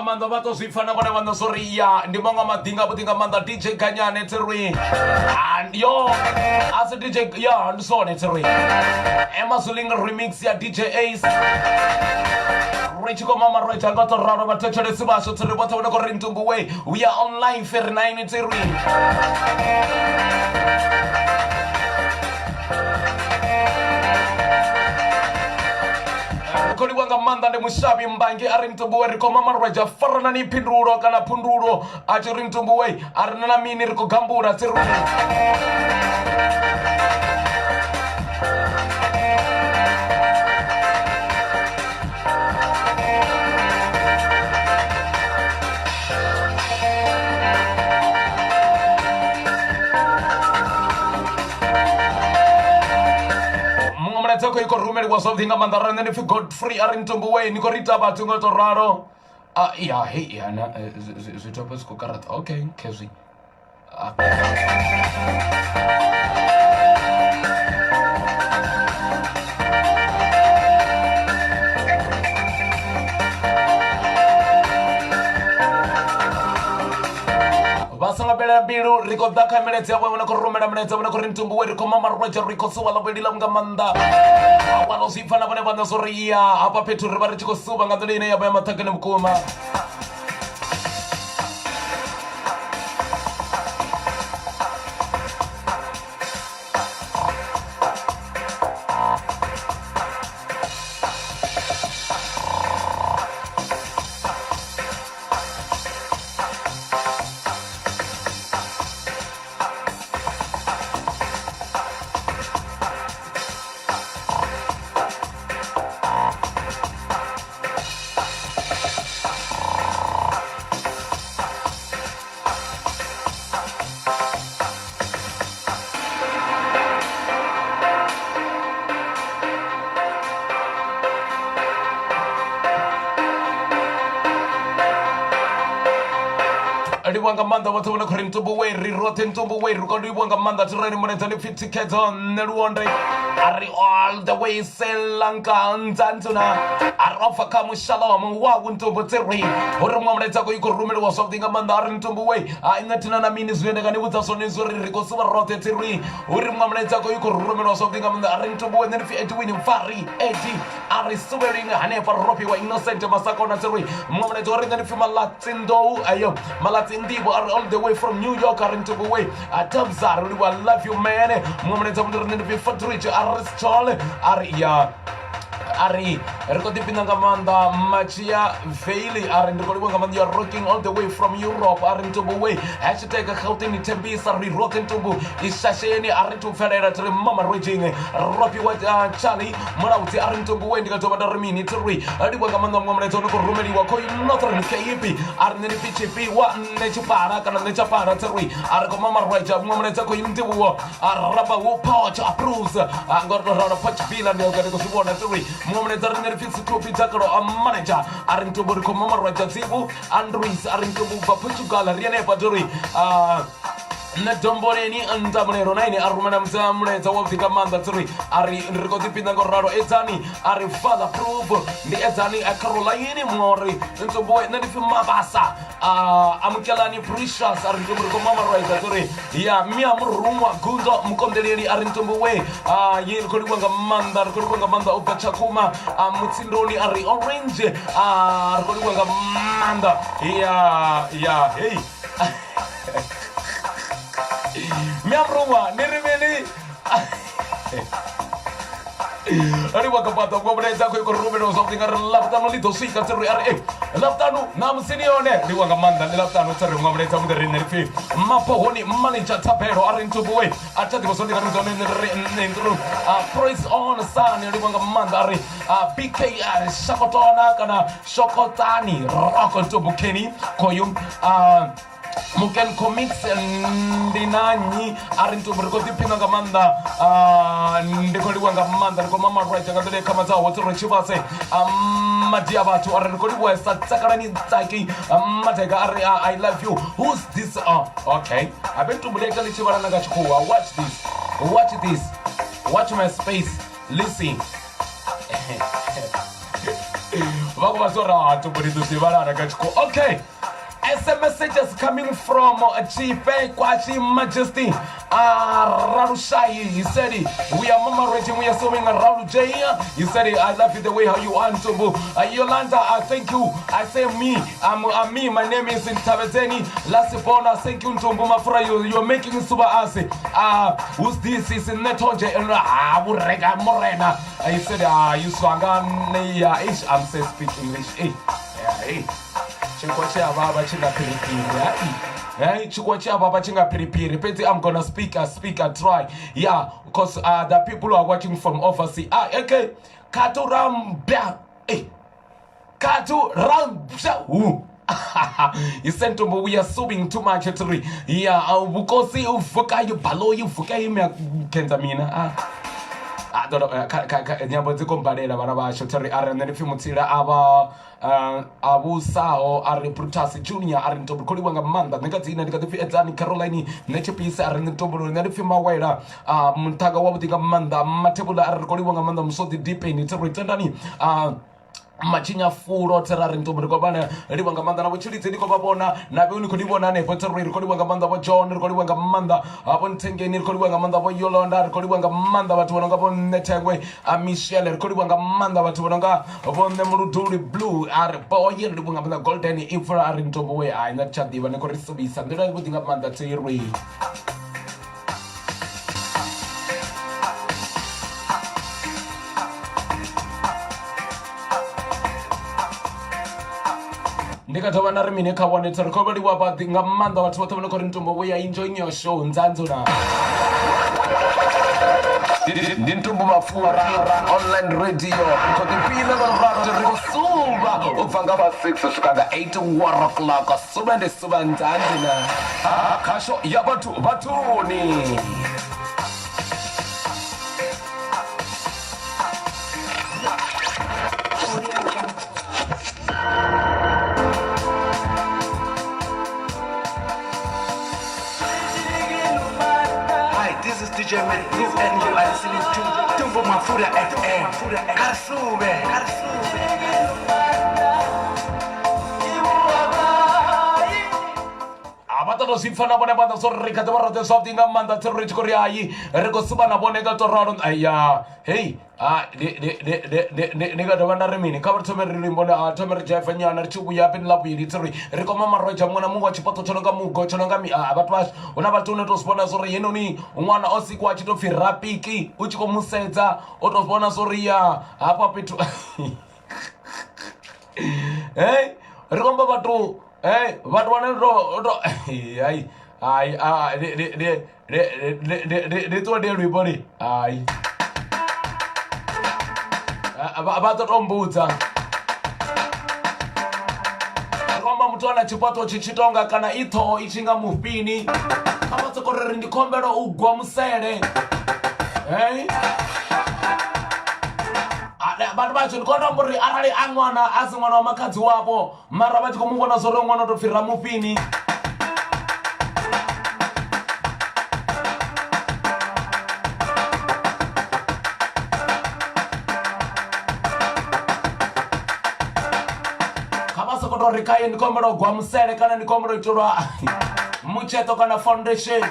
nga maanḓa vha to zwi pfa na vhone vhaṋe zwo ri ya ndi maṅwe a maḓinga avhuḓi nga maanḓa dj ganyane tsirwi yo a si dj ya ndi zwone tsirwi emazuling remix ya dj ace ri tshi khou mama ro ita nga to ralo vhathetshelesi vhashu tsirwi vhoṱhe vhone khou ri ntungu we we are online ferry 9 tsirwi ri khou livhuwa nga maanḓa ndi mushavhi mbangi a ri ntumbuwe ri khou mama lwedzha faranani phindulo kana phundulo a tshi ri ntumbuwe a ri na mini ri khou gambula tsiruni muṅwe mulaedza khou i khou rumeliwa zwavhuḓi nga maanḓa ra nṋe ndi pfhi godfrey a ri ntumbu we ni khou ri ita vhathu nga to ralo Ah, ya hei ya na eh, zwitopo zwi khou karaṱa okay khezwi Ah. vha songo fhelela mbilu ri khou ḓa kha milaedza yavho vhone khou rumela milaedza vhone khou ri ntungu we ri khou mama rwetshe ri khou suvha ḽa vheli ḽa nga maanḓa wa to zwi pfa na vhone vhaṋe zwo ri ya hafha fhethu ri vha ri tshi khou suvha nga nḓila ine ya vha ya maṱhakheni vhukuma. Livhuwa nga maanḓa vhoṱhe vhone khori ntumbu we ri roṱhe ntumbu we ri khou livhuwa nga maanḓa thireni muledza ndi pfi thikhedzo nṋe luonde a ri all the way selanka nzanzuna a ri obva kha mushalomo wa vhuntumbu tsirwi uri muṅwe mulaedza khou i khou rumeliwa zwavhuḓi nga maanḓa a ri ntumbu we a nṋe thina na mini zwine nda nga ni vhudza zwone zwo ri ri khou suvha roṱhe tsirwi uri muṅwe mulaedza khou i khou rumelwa zwavhuḓi nga maanḓa a ri ntumbu we nṋe ndi pfi edwin mfari edi a ri suvhelini hanefha rofhiwa innocent masakona tsirwi muṅwe mulaedza wa ri nṋe ndi pfi malatsi ndou ayo malatsi nḓivho a ri all the way from new york a ri ntumbu we a tabza ri livhuwa love you man muṅwe mulaedza ndi ri nṋe ndi pfi fadrich a ri stol a ri ya a ri ri khou ḓipina nga maanḓa matshia veili a ri ndi khou livhuwa nga maanḓa you are rocking all the way from europe a ri ntumbu way hashtag gauteng thembisa ri roṱhe ntumbu ishasheni a ri thu pfelela thi ri mama raging rofhiwa charlie mulaudzi a ri ntumbu way ndi nga dovha nda ri mini thi ri livhuwa nga maanḓa muṅwe mulaedza u no khou rumeliwa khou northern cape a ri nṋe ndi pfi tshifhiwa nṋe tshipala kana nṋe tshapala thi ri a ri khou mama rweja muṅwe mulaedza khou ndivhuwo a raba wu poch approves a ngo to ralo poch bila ndi ndi khou zwi vhona thi ri muṅwe mulaedza ri nṋe ri pfi sithupi dakalo a manager a ri ntumbu ri khou mama rweja dzivu andrews a ri ntumbu bva portugal ri henefha thi ri nṋe domboleni ntamulelo na ine a rumela mulaedza wavhuḓi nga maanḓa thi ri a ri ri khou ḓipina ngo ralo edzani a ri father proof ndi edzani a caroline muṅwe uri ntsumbuwe nṋe ndi pfi mabasa amukelani precious a ri ntumbu ri khou mama rwaedza uri ya mia muruṅwa gundo mukonḓeleli a ri ntumbu we ye ri khou livhuwa nga maanḓa ri khou livhuwa nga maanḓa u bva tshakhuma mutsindoni a ri orange ri khou livhuwa nga maanḓa ya ya hei mia muruṅwa ni ri mini ri wa kapaḓa vhuṅwe mulaedza khou khou rumeliwa zwavhuḓi nga ri ḽavhuṱanu ḽi ḓo swika tsiri a ri e ḽavhuṱanu ṋamusi ni yone livhuwa nga maanḓa ndi ḽavhuṱanu tsiri muṅwe mulaedza muḓi riṋe ri pfhi maphohoni manager thabelo a ri ntubuwe a tha ḓivha zwone nga ri ri nṋe praise on sun livhuwa nga maanḓa a ri bk shakotona kana shokotani rock ntubukheni khoyu Muken Comics ndi na nnyi a ri ntumbu ri khou ḓiphina nga maanḓa ah, ndi khou livhuwa nga maanḓa ri khou mama rwedzha nga nḓila i khamadzaho tsi ri tshivhase madi a vhathu a ri ri khou livhuwesa takalani tsaki madeka a ri I love you who's this oh, okay habe ntumbu ḽi ita ḽi tshi vhala na nga tshikhuwa watch this watch this watch my space listen. Vha khou vha zwo ra tumbuli ḓo ḓivhalana nga tshikhuwa. Okay. SMS messages coming from Chipe Kwachi Majesty Ralushai. He said, we are Mama Rating, we are sewing Ralu J. He said, I love you the way how you are, Ntumbu. Yolanda, thank you. I say me, I'm me. My name is Ntabezeni Lasipona. Thank you, Ntumbu Mafura. You're making super us. Who's this? Is Netonje. Burega Morena. He said, you swanga. I'm say speak English. Hey, hey. Tshinkwa tshi a vhavha tshi nga phiriphiri hai hey tshinkwa tshi a vhavha tshi nga phiriphiri fhedzi I'm gonna speak I speak I try yeah because the people who are watching from overseas okay katurambya eh katurambya hu he said Ntumbu, we are suing too much three yeah vukosi uvuka yubalo uvuka yimya kenza mina nyambo dzi kombalela vhana vhashu thiri a ri nṋe ndi pfhi mutsila avha a vhusaho a ri Brutus Junior a ri ntombo khou livha nga maanḓa nṋe nga dzina ndi kha ḓi pfhi Edzani Caroline nṋe Tshipise a ri nṋe ntombo nṋe ndi pfhi Mawela muṱhanga wavhuḓi nga maanḓa Mathebula a ri ri khou livha nga maanḓa Musodi Dipeni thi ri tendani matshinya fulo thera ri ntombo ri khou vha livha nga maanḓa na vhutshilidzi ndi khou vha vhona na vhe ni khou livhona hanefho thera ri khou livha nga maanḓa vho John ri khou livha nga maanḓa vho Nthengeni ri khou livha nga maanḓa vho Yolanda ri khou livha nga maanḓa vhathu vho no nga vho Nṋe Thengwe a Michelle ri khou livha nga maanḓa vhathu vho no nga vho Nṋe Muluduli Blue a ri boye ri livha nga maanḓa Golden Ipfula a ri ntombo we hai nṋe tsha ḓivha ni khou ri suvhisa nḓila yavhuḓi nga maanḓa thirwi. Ndi kha dovha nda ri mini kha vhone ri khou vhaliwa vhaḓi nga maanḓa vhathu vhoṱhe vho no khou ri ntombo vho ya enjoying your show nzanzo na Ndi Ntumbu Mafura online radio khou ḓiphina nga lurato ri khou suvha u bva nga vha 6 u swika nga 8 war o'clock suvha ndi suvha nzanzi na khasho ya vhathu vhathuni. Hi, this is DJ Matt and you are listening to Ntumbu Mafura FM. Karsube. A vha ṱoḓa zwi pfa na vhone vhaṋe zwo ri kha ḓi vha roṱhe zwavhuḓi nga maanḓa tsiri ri tshi khou ri hayi ri khou suvha na vhone nga to ralo aya hei ndi nga dovha nda ri mini kha vha thome ri luimbo a thome ri dzhaifa nyana ri tshi vhuya hafhi ḽa vhuvhili tsiri ri koma marodzha muṅwe na muṅwe wa tshifhaṱo tsho no nga mugo tsho no nga mi a vhathu vhashu hu na vhathu une to zwi vhona zwo ri heinoni ṅwana o sikwa a tshi to pfhi rapiki u tshi khou musedza o to vhona zwo ri ya hafha fhethu hey ri khou amba vhathu hey vhathu vhane to to hai hai a ndi ṱuwa ndi ye luimbo ni hai vha ḓo to mbudza ri khou amba muthu ana tshifhaṱo tshi tshi tonga kana i ṱhoho i tshi nga mufhini kha vha soko ri ndi khombela u gwa musele hey vhathu vha tshi ndi khou to amba uri arali a ṅwana a si ṅwana wa makhadzi wavho mara vha tshi khou mu vhona zwo uri ṅwana u tou pfhi ramufhini kha vha sokou tou ri khaye ndi khou humbela u gwa musele kana ndi khou humbela u itelwa mutsheṱo kana foundation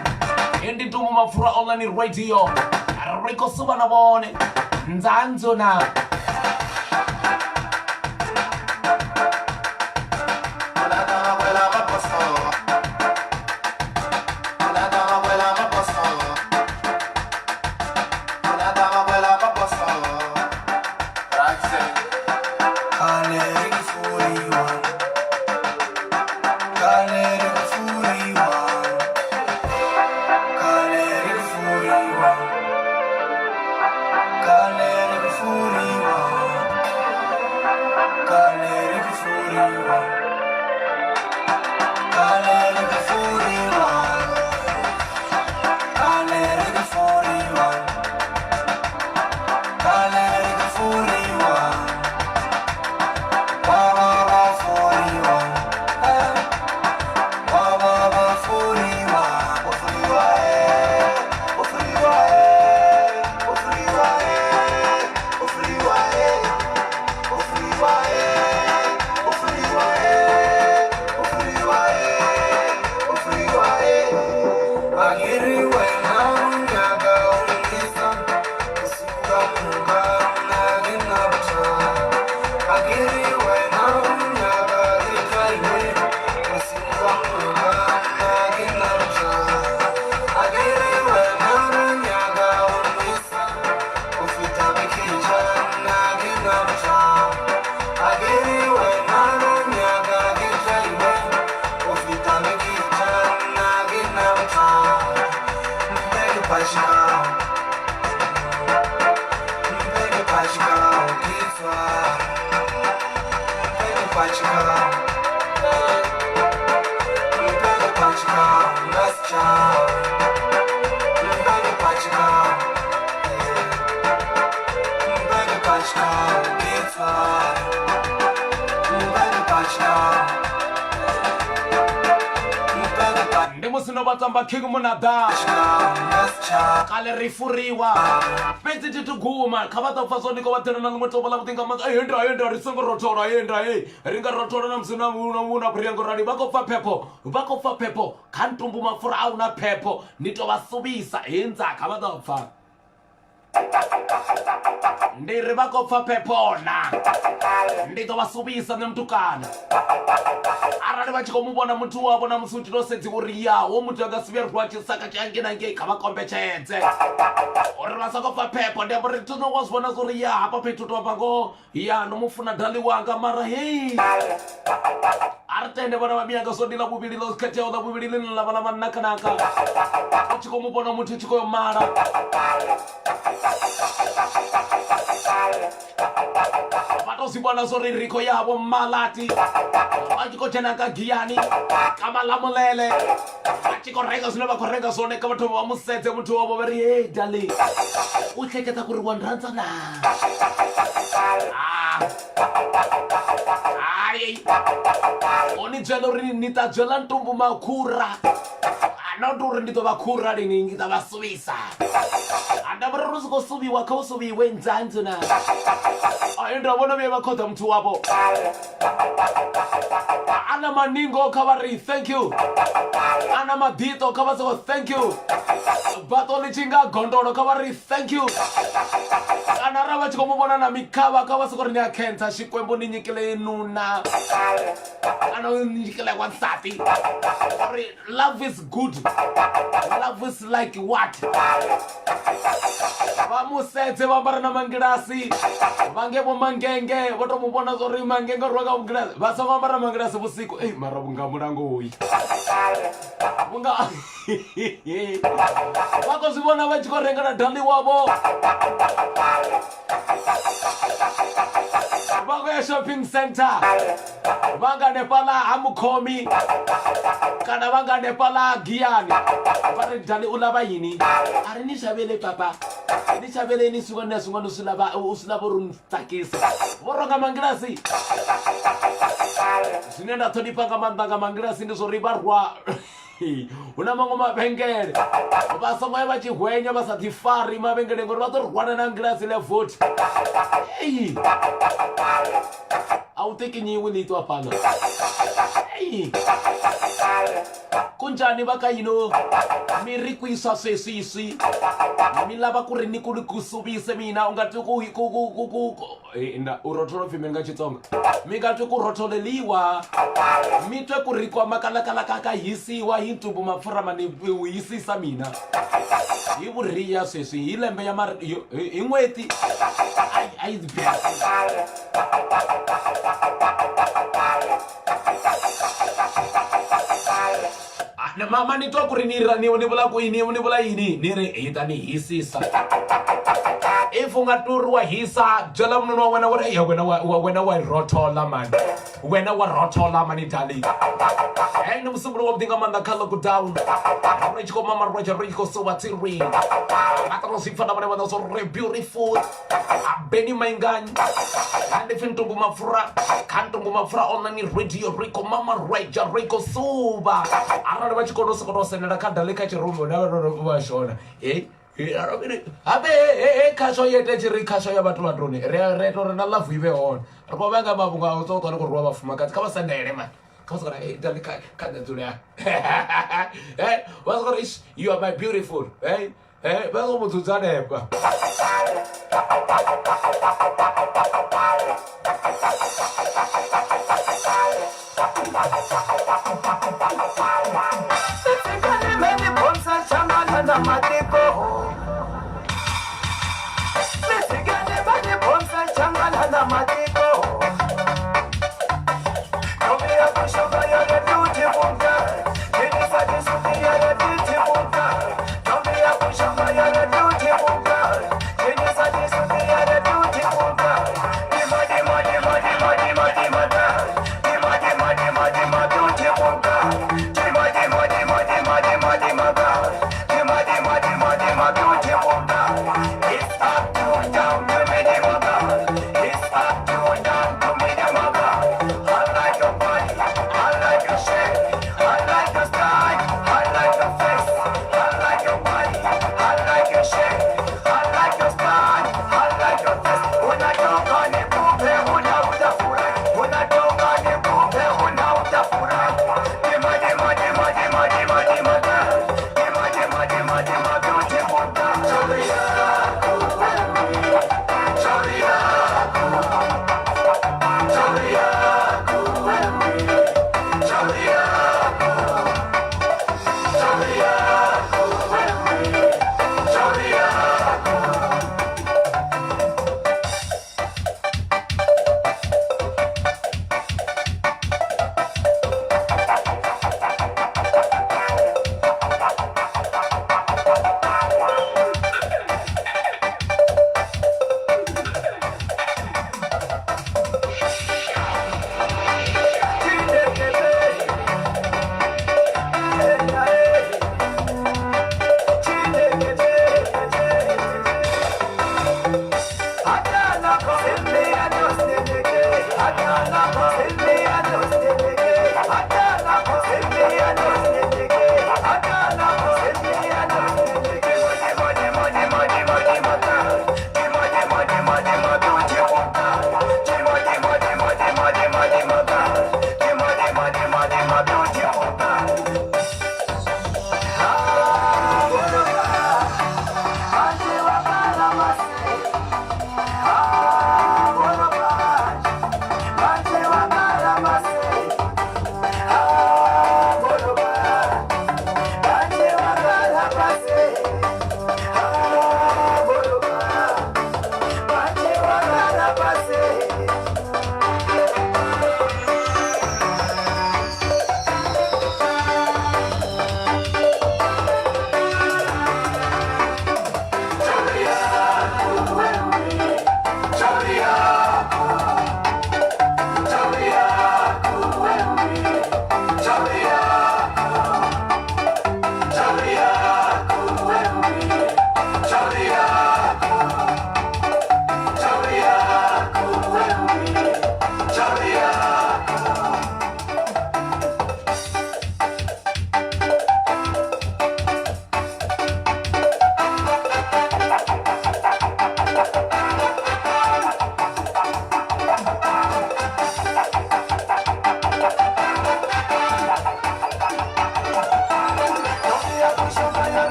i ndi Ntumbu Mapfura online radio ri khou suvha na vhone nzanzo na Ndi musi no vha tamba king munada kale ri furiwa fhedzi thi thu guma kha vha ḓo pfa zwo ndi khou vha ḓela na ḽiṅwe tombo ḽa vhuḓi nga maanḓa. Enda enda ri songo rothola enda e ri nga rothola na musi na na vhuria ngo rali vha khou pfa phepho vha khou pfa phepho kha ntumbu mapfura a huna phepho ni to vha suvhisa hentsa kha vha ḓo pfa ndi ri vha khou pfa phepho na ndi ḓo vha suvhisa nṋe mutukana arali vha tshi khou mu vhona muthu wavho na musi u tshi to sedziwa uri ya wo muthu a nga si vhuye rwa tshisaka tshi angei na ngei kha vha kombetshedze uri vha songo pfa phepho ndi amba uri thuno wa zwi vhona zwa uri ya hafha fhethu to amba ngoho ya ndo mu funa dali wanga mara hei a ri tende vhana vha miyanga zwo ndi ḽa vhuvhili ḽo khetheaho ḽa vhuvhili ḽine ḽa vha ḽa manakanaka u tshi khou mu vhona muthu u tshi khou yo mala vha to zwi vhona zwo ri ri khou ya vho malati vha tshi khou dzhena ka giyani ka malamulele vha tshi khou renga zwine vha khou renga zwone kha vhathu vha musedze muthu wavho vha ri hey darling u hleketa kuri wa nrandza na Ah. Hai o ni byela uri ni ta byela ntumbu makhura not uri ndi ḓo vha khura lini ndi ḓo vha suvhisa anda vhori ri sokou suvhiwa kha u suvhiwe nzanzu na ayo nda vhona vhuya vha khoḓa muthu wavho ana maningo kha vha ri thank you ana maḓito kha vha soko thank you baṱo ḽi tshi nga gondolo kha vha ri thank you kana ra vha tshi khou mu vhona na mikhavha kha vha soko ri ni a khensa xikwembu ni nyikile nuna kana u nyikile wansati uri love is good love is like what vha musedze vha ambara na mangilasi vha nge vho mangenge vho to mu vhona zwa uri mangenge rwa nga mungilasi vha songo ambara mangilasi vhusiku ei mara vhunga mulango uyu vhunga vha khou zwi vhona vha tshi khou renga na dali wavho vha khou ya shopping center vha nga hanefhaḽa ha mukhomi kana vha nga hanefhaḽa giyani vha ri dali u ḽa vha yini a ri ni xavele papa ni xaveleni swin'wana na swin'wana u swi lava u swi lava uri ni tsakisa vho ronga mangilasi zwine nda ṱhonifha nga maanḓa nga mangilasi ndi zwo ri vha rwa hu na maṅwe mavhengele vha songo ya vha tshi hwenya vha sa ḓifari mavhengele ngori vha ḓo rwana na ngilasi ḽa vothi ei a u tikinyiwi ḽiṱo hafhaḽa ei kunjani va ka yino mi ri kwiswa sweswiswi mi lava ku ri ni ku ku suvise mina u nga twi ku ku ku ku ku Eh, u rothola pfi mini nga Xitsonga mi nga twi ku rotholeliwa mi twe ku ri kwa makalakalaka ka hisiwa hi ntumbu mapfurha ma ni hisisa mina hi vuriya sweswi hi lembe ya mar hi n'hweti a yi mama ni twa ku ri ni ni ni vula ku yini ni vula yini ni ri hi ta ni hisisa if u nga turi wa hisa byela munhu wa wena uri eya wena wa wena wa rothola mani wena wa rothola mani darling hey ndi musumbulo wa vhuḓi nga maanḓa kha lockdown ri tshi khou mama rotshe ri tshi khou suvha tsirwi vha ṱo zwi pfa na vhone vhaṋe zwo ri beautiful Benny Mayengani ndi pfi Ntungu Mapfura kha Ntungu Mapfura online radio ri khou mama reja ri khou suvha arali vha tshi kona u sokou tou sendela kha dali kha tshirumbi vha shona habe he khasho yete tshi ri khasho ya vhathu vhatoni ri ri ita uri na love i vhe hone ri khou vhanga mafhungo a u ṱoḓa ri khou rwa vhafumakadzi kha vha sendele mani kha vha sokou ri dali kha kha nṋe dzule vha sokou ri you are my beautiful hey Eh, vha khou mu dzudza hanefha.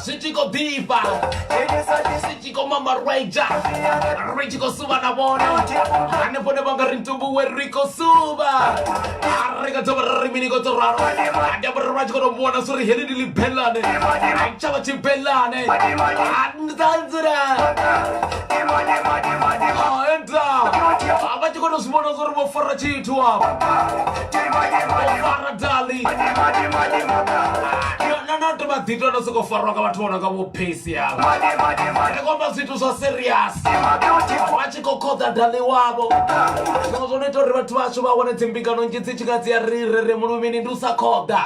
Zwi tshi khou ḓifha, zwi tshi khou mamareja, ri tshi khou suvha na vhone hanefho ne vha nga ri ntumbuwe ri khou suvha. A ri nga dovha ra ri mini ngo to ralo, a dovha ri vha tshi khou tou vhona zwo ri heḽi ndi ḽibelane, a tsha vha tshibelane ndzanzira enda a vha tshi khou tou zwi vhona zwo ri vho fara tshithu afha, vho fara dali na to vha ḓitwa no sokou farwa nga vhathu vho no nga vho phesi avha. Ndi khou amba zwithu zwa serious, vha tshi khou khoḓa dali wavho. Zwiṅwe zwo no ita uri vhathu vhashu vha wane dzimbingano nnzhi dzi tshi nga dzi a ri re re mulumini ndi u sa khoḓa.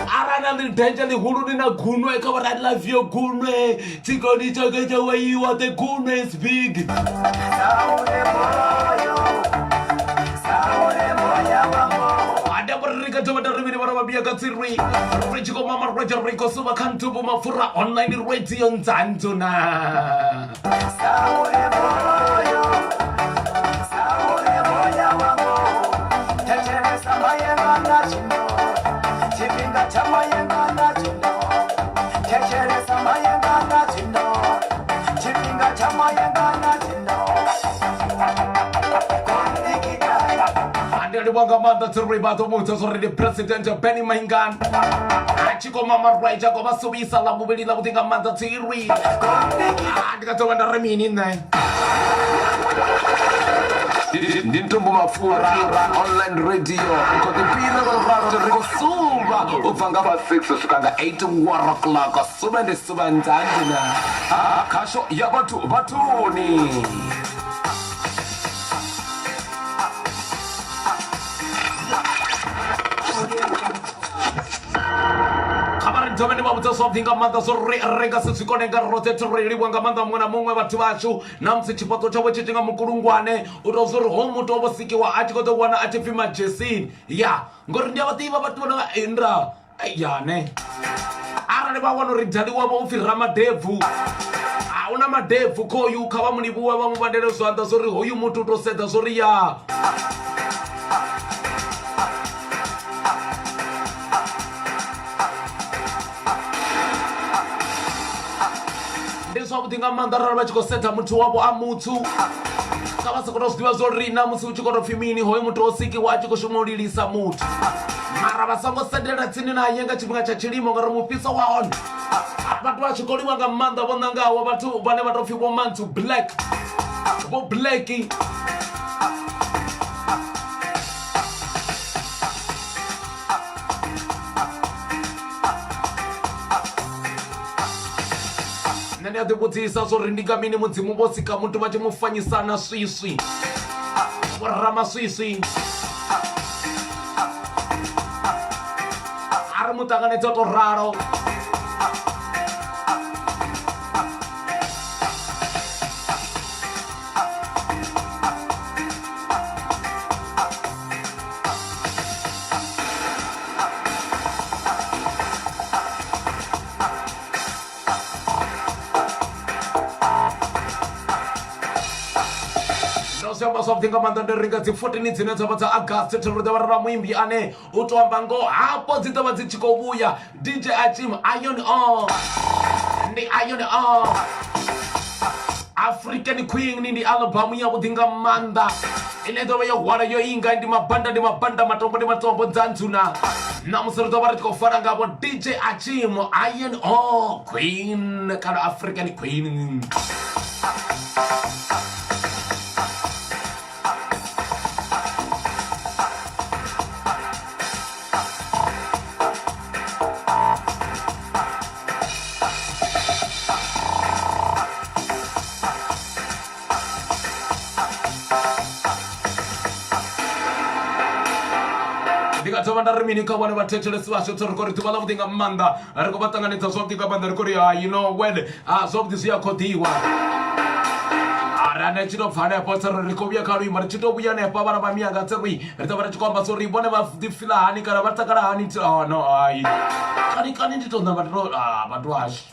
Arali na ḽidenzhe ḽihulu ni na gunwe kha vha ri I love you gunwe tshikoni tshanga tsha waiwa, the gunwe is big. Ri tshi khou mama rwedzhe ri khou suvha kha ntubu mapfura online radio nzanzu na Ndi livhuwa nga maanḓa tsiri vha ḓo mudza zwo ri ndi President Benny Mayengani a tshi khou mama rwedzha khou vha suvhisa ḽa vhuvhili ḽa vhuḓi nga maanḓa tsiri. Ndi nga dovha nda ri mini nṋe? Ndi ntumbu mapfura online radio khou ḓiphina nga luraru ri khou suvha u bva nga vha 6 u swika nga 8 war o'clock suvha ndi suvha nzanzi na khasho ya vhathu vhathuni. Kha vha ri dovhe ndi vha vhudza zwavhuḓi nga maanḓa zwo ri ri nga si zwi kone nga roṱhe thi ri livhuwa nga maanḓa muṅwe na muṅwe vhathu vhashu na musi tshifhaṱo tshavho tshi tshi nga mukulungwane u tou zwa uri hoyu muthu o vho sikiwa a tshi khou ḓo wana a tshi pfhi majesini ya ngori ndi a vha ḓivha vhathu vho no nga nda yane arali vha wana uri dali wavho u pfhi ramadebvu. A huna madebvu khoyu kha vha mu livhuwe vha mu vhandele zwanḓa zwo ri hoyu muthu u tou sedza zwo ri ya. Ndi zwavhuḓi nga maanḓa arali vha tshi khou sedza muthu wavho a mutsu kha vha sokou tou zwi ḓivha zwo ri na musi hu tshi khou tou pfhi mini hoyu muthu o sikiwa a tshi khou shuma u lilisa muthu mara vha songo sendela tsini naye nga tshifhinga tsha tshilimo ngauri mufhiso wa hone vhathu vha tshi koliwa nga maanḓa vho ṋangaho vhathu vhane vha tou pfhi vho mantsu black vho black. Nṋe ndi a ḓivhudzisa zwo ri ndi nga mini mudzimu vho sika muthu vha tshi mu fanyisa na swiswi vho ramaswiswi a ri mu ṱanganedze o to ralo. Ndo zwi amba zwavhuḓi nga maanḓa ndi ri nga dzi 14 dzine dza vha dza August ri ḓo vha ri na muimbi ane u to amba ngoho hafho dzi ḓo vha dzi tshi khou vhuya DJ Achim Iron O ndi Iron O African Queen ndi album ya vhuḓi nga maanḓa ine ḓo vha yo hwala yo inga ndi mabanda ndi mabanda matombo ndi matombo dzanzuna ṋamusi ri ḓo vha ri tshi khou fara ngavho DJ Achim Iron O Queen kana African Queen. Ndi nga thoma nda ri mini kha vhone vhathetshelesi vhashu ri khou ri ḓuvha ḽa vhuḓi nga maanḓa ri khou vha ṱanganedza zwavhuḓi nga maanḓa ri khou ri hai you know well zwavhuḓi zwi a khoḓiwa arali tshi to bva hanefho tsero ri khou vhuya kha luimbo ri tshi to vhuya hanefha vhana vha miyanga tseri ri ḓo vha ri tshi khou amba uri vhone vha ḓi fila hani kana vha takala hani oh, no hai kani kani ndi to namba ndi to ah vhathu hashu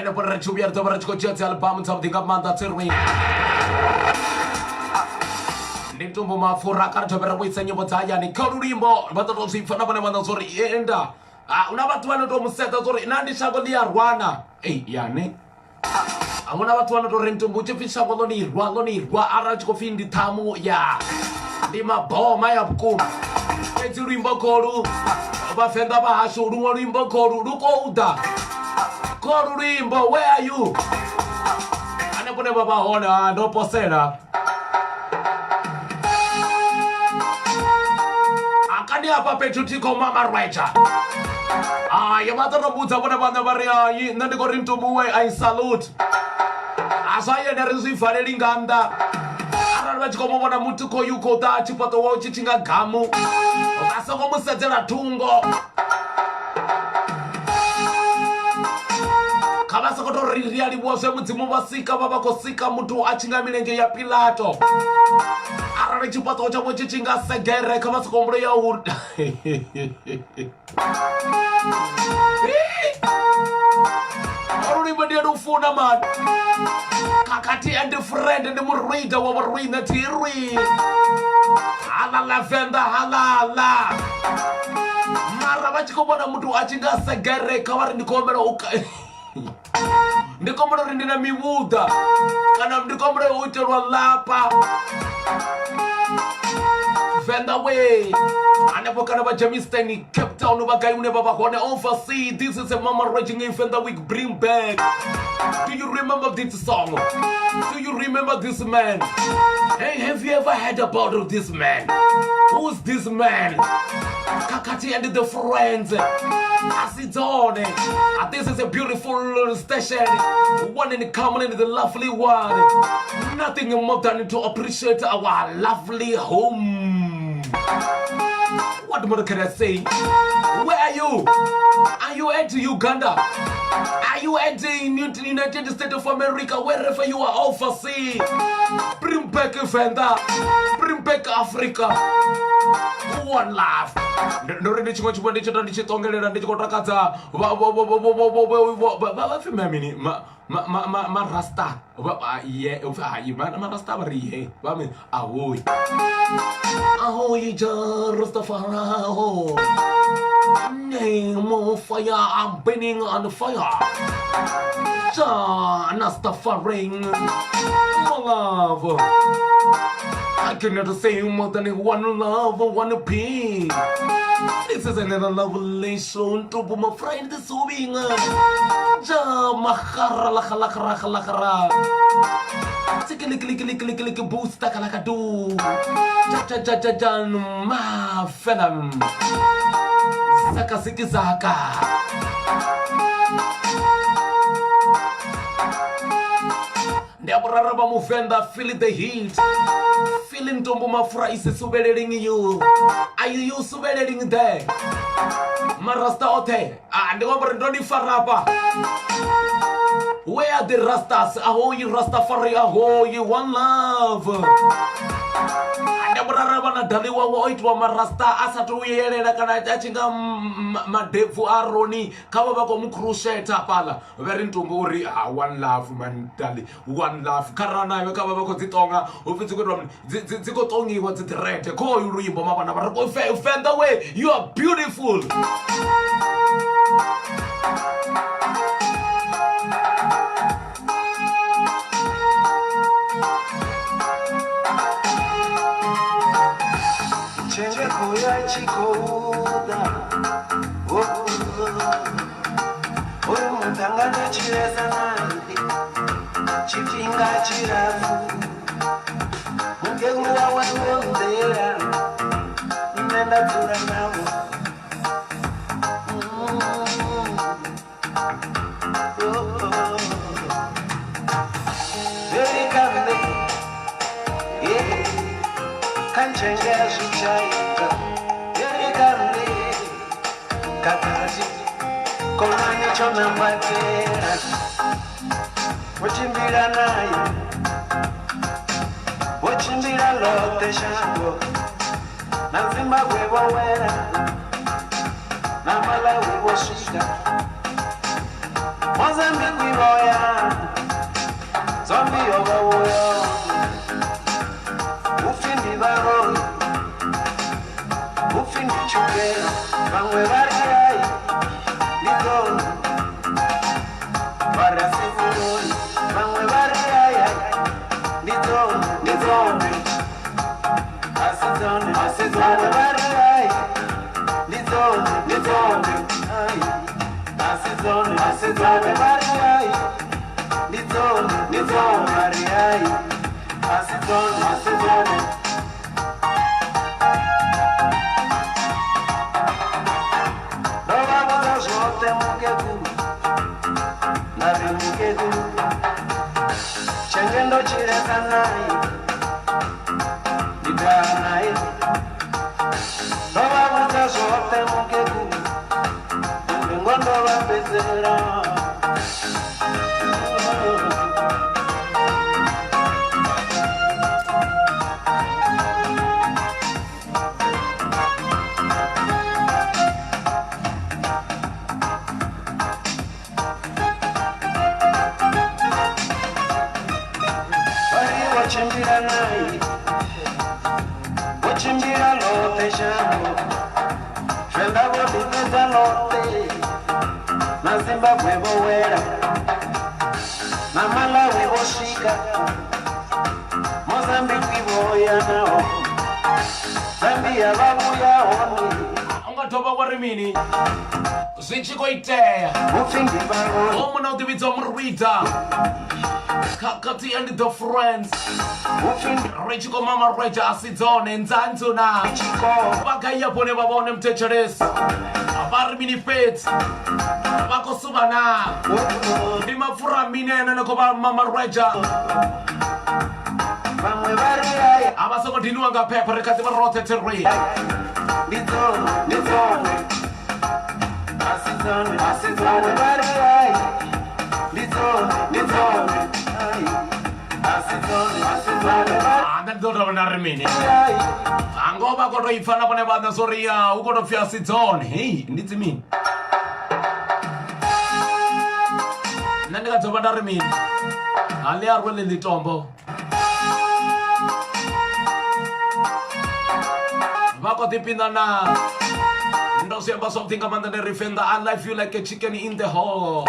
Hanefho ri tshi vhuya ri ḓo vha ri tshi khou dzhia dzi album dzavhuḓi nga maanḓa tsirwi ndi ntumbu mapfura kha ri thome ri vhuise nyimbo dza hayani kha lulimbo vha ḓo tou zwi pfa na vhone vhaṋe zwo ri enda hu na vhathu vhane tou musedza zwo ri na ndi shango ḽi a rwana ei yani a huna vhathu vha no tou ri ntumbu hu tshi pfi shango ḽo ni rwa ḽo ni rwa arali tshi khou pfi ndi ṱhamu ya ndi maboma ya vhukuma fhedzi luimbo kholu vhavenḓa vha hashu luṅwe luimbo kholu lu khou ḓa kholu luimbo where are you hanefho hune vha vha hone ha ndo posela akani hafha fhethu thi khou mamarwetsha hayi vha ḓo to vhudza vhone vhaṋe vha ri hayi nṋe ndi khou ri ntumuwe i salute a zwa yene ri zwi valeli nga nnḓa arali vha tshi khou mu vhona muthu khoyu khou ḓa tshifhaṱo wawe tshi tshi nga gamu vha songo mu sedzela thungo kha vha sokou tou ri ri a livhuwa zwe mudzimu vha sika vha vha khou sika muthu a tshi nga milenzhe ya pilato arali tshifhaṱuwo tshavho tshi tshi nga segere kha vha sokou humbula ya u lulimbo ndi lufuna mani khakhathi and friend ndi murida wa vhorine thirwi halala venḓa halala mara vha tshi khou vhona muthu a tshi nga segere kha vha ri ndi khou humbela u ndi khou humbela uri ndi na mivhuḓa kana ndi khou humbela u itelwa lapa venḓa we hanefho kana vha Germiston Cape. Town vha gai hune vha vha hone oversea this is a mama raging event that we bring back do you remember this song do you remember this man hey have you ever heard about this man who's this man Kakati and the friends asi dzone Ah, this is a beautiful station one in common and the lovely one nothing more than to appreciate our lovely home what more can I say? Where are you? Are you at Uganda? Are you at the United States of America? Wherever you are overseas, bring back Venda, bring back Africa. One love. Ndo ri ndi tshiṅwe tshifhinga ndi tshi ita ndi tshi ṱongelela ndi tshi khou takadza vha vha vha vha vha vha vha vha pfi mini ma ma ma ma ma rasta vha vha ye upfi hai ma ma rasta vha ri ye vha mi ahoy ahoy ja rastafari ahoy name of fire I'm burning on fire ja rastafari my love I cannot say more than one love, one peace. This is another lovely show to my friend this week. Ja mahara la la la la la. Tikili kili kili kili kili boost takalaka do. Ja ja ja ja ja ma felam. Zaka ziki zaka. Ndi a vhurara vha muvenḓa feel the heat feeling ntombo mafura isi suvheleling you are you you suvheleling there marasta oṱhe ah, ndi khou uri ndo ni farafha where are the rastas ahoyi rastafari ahoyi one love ndi vhurara vha na dali wawe o itiwa marasta a sa tou yelela kana a tshi nga madebvu a roni kha vha vha khou mu khurushetha fhaḽa vha ri ntongo uri ah, one love man dali one love kha ra nayo kha vha vha khou dzi tonga upfi dzi khou itwa mini dzi khou tongiwa dzi ḓirete khoyu luimbo mavhana vha ri khou fenḓa we you are beautiful Tshengeko ya tshi khou ḓa uri muṱhannga ndo tshilesa nae tshifhinga tshilapfu mukegulu wawe wo nḓela nṋe nda dzula navho Very kha nṋe kha ntshenge zwi tshaika very kha nṋe khakhathi khonani tsho nambatela wo tshimbila naye wo tshimbila ḽoṱhe shango na Zimbabwe vho wela na Malawi vho swika Mozambique vho ya Zambia vho vhuya upfi ndi vharoi upfi ndi tshugela vhaṅwe vha ri hai ndi dzone vha ri a si vhuloi vhaṅwe vha ri hai hai ndi dzone ndi dzone a si dzone a si dzone vha ri hai ndi dzone ndi dzone hai a si dzone a si dzone vha ri hai ndi dzone ndi dzone vha ri hai a si dzone a si dzone ndo vha vhudza zwoṱhe mukegulu nda ri mukegulu tshenge ndo tshilesa naye ndi daha naye ndo vha vhudza zwoṱhe mukegulu ndingo ndo vha fhedzela Vari wo tshimbila naye wo tshimbila ḽoṱhe shango Venḓa vho ḓi fhedza ḽoṱhe na Zimbabwe vho wela na Malawi vho swika Mozambique vho ya naho Zambia vha vhuya hone u nga dovha wa ri mini zwi tshi khou itea Upfi ndi vhaloi. ho muna u ḓivhidza murwida khakhathi and the friends Upfi ndi ri tshi khou mama rweja a si dzone nzanzu na tshikolo. vha gai ya vhone vha vhone muthetshelesi vha ri mini fhedzi vha khou suvha na ndi mapfura mini ene no khou vha mama rweja Vhaṅwe vha ri ai a vha songo diniwa nga phepho ri kha ḓi vha roṱhe thirwi ndi dzone, ndi dzone. A si dzone, a si dzone. Vhaṅwe vha ri ai ndi dzone, ndi dzone. Ai, a si dzone, a si dzone. Vha a nṋe ndi ḓo dovha nda ri mini ri ai a ngoho vha khou tou ipfa na vhone vhaṋe zwo ri ya hu khou tou pfhi a si dzone hei ndi dzi mini nṋe ndi nga dovha nda ri mini a ḽi a rwe ḽi ḽitombo vha khou ḓipina na ndo zwi amba zwavhuḓi nga maanḓa ndi ri venḓa i love you like a chicken in the hole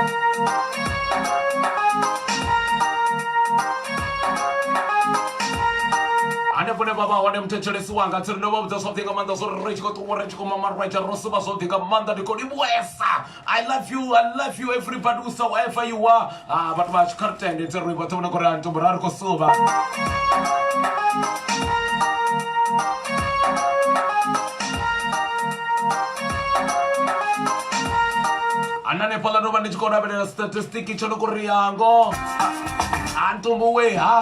hanefho ne vha vha hone muthetshelesi wanga tsiri ndo vha vhudza zwavhuḓi nga maanḓa zwo ri ri tshi khou ṱuwa ri tshi khou mamarwatsha ro suvha zwavhuḓi nga maanḓa ndi khou livhuesa i love you i love you everybody whosoever you are ah vhathu vha kha ri tende tse ri vhoṱhe vhona khou ri antombo ra ri khou suvha hananefhaḽa ndo vha ndi tshi khou lavhelela statistic tsho no khou ri yango antombo we ha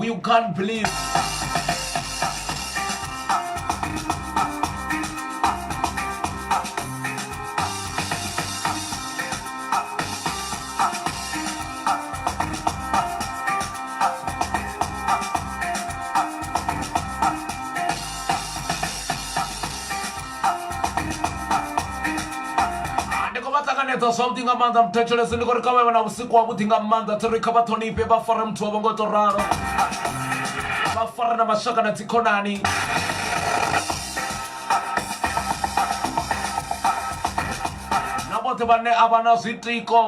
you can't believe Ndi khou vha ṱanganedza zwavhuḓi nga maanḓa muthetshelesi ndi khou ri kha vha vhe na vhusiku wavhuḓi nga maanḓa thi ri kha vha ṱhonifhe vha fare muthu wavho ngo to ralo vha fare na mashaka na dzikhonani na vhoṱhe vhane a vha na zwitiko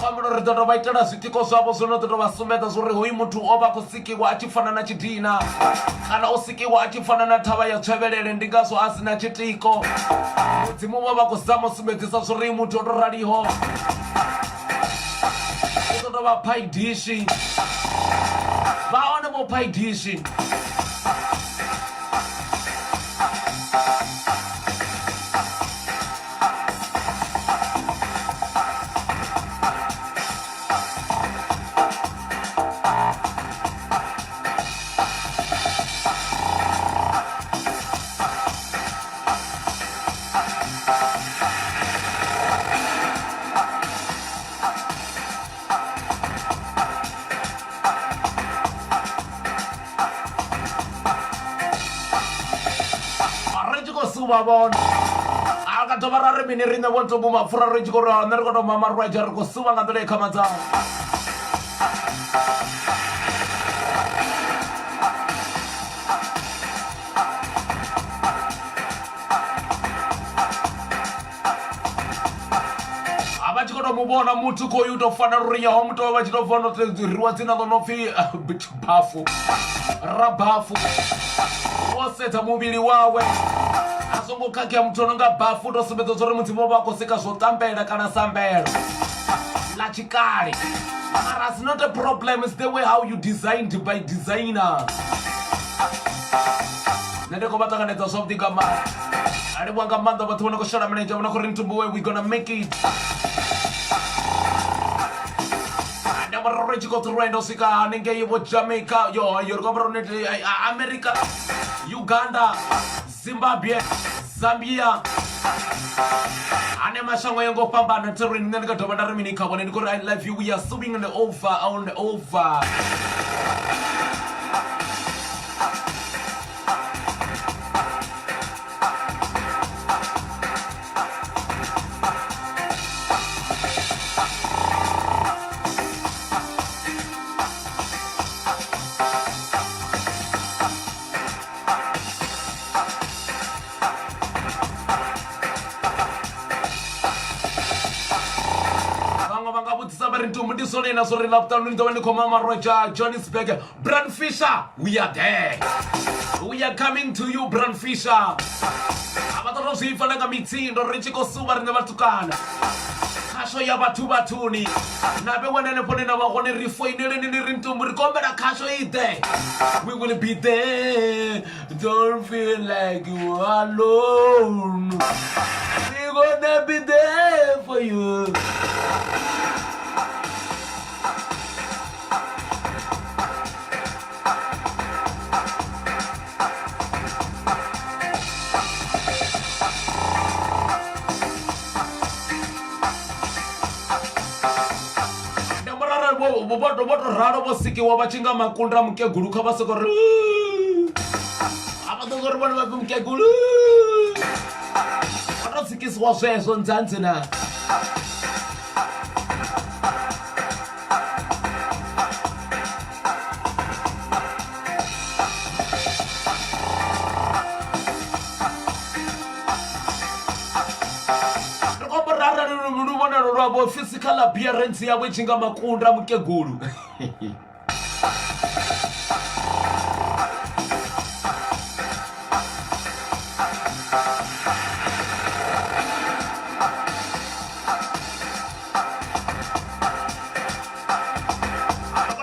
kwambela uri ri ḓo tou vha itela zwitiko zwavho zwo no ḓo tou vha sumbedza zwa uri hoyu muthu o vha a khou sikiwa a tshi fana na tshidina kana o sikiwa a tshi fana na thavha ya tswevhelele ndi ngazwo a si na tshitiko mudzimu vha vha khou zama u sumbedzisa zwa uri muthu o tou raliho u ḓo tou vha phaidishi vha hone vho phaidishi Ri tshi khou suvha vhone a ka dovha ra ri mini riṋe vho ntombo mapfura ri tshi khou ri nṋe ri khou tou mama rwedzha ri khou suvha nga nḓila i khamadzaho. A vha tshi khou tou mu vhona muthu khoyu u tou fanela uri yaho muthu vha tshi tou vhona rwiwa dzina ḽo no pfhi bafu rabafu wo sedza muvhili wawe a songo khakhea muthu o no nga bafu u tou sumbedza zwa uri mudzimu vha khou sika zwo ṱambela kana sambelo ḽa tshikale mara it's not a problem it's the way how you designed by designer nṋe ndi khou vha ṱanganedza zwavhuḓi nga maanḓa a livhuwa nga maanḓa vhathu vho no khou shela milenzhe vho no khou ri ntumbuwe we gonna make it ndi amba ri tshi khou lwendo swika hanengei vho jamaica yo yo ri khou amba ri america uganda zimbabwe zambia ane mashango ya ngo fhambana thi ri nṋe ndi nga dovha nda ri mini kha vhone ndi khou ri i love you we are suing and over and over Vhaṅwe vha nga vhudzisa vha ri ntombo ndi zwone na zwo ri ḽavhuṱanu ni ḓo vha ni khou mamarweja Johannesburg. Brand Fisher, we are there. We are coming to you, Brand Fisher. A vha ṱoḓa zwi pfa na nga mitsindo ri tshi khou suvha riṋe vhatukana. Khasho ya vhathu vhathuni. Na vhe wane hanefho ni na vha hone ri foineleni ni ri ntumbu ri kombela khasho i ḓe. We will be there. Don't feel like you are alone. We gonna be there for you. Vho to ralo vho sikiwa vha tshi nga makunda mukegulu kha vha soko ri a vha ḓo uri vhone vha pfi mukegulu vha to sikisiwa zwezwo nzanzi na. Ri khou amba uri arali luvhonelo lwavho physical appearance yavho i tshi nga makunda mukegulu.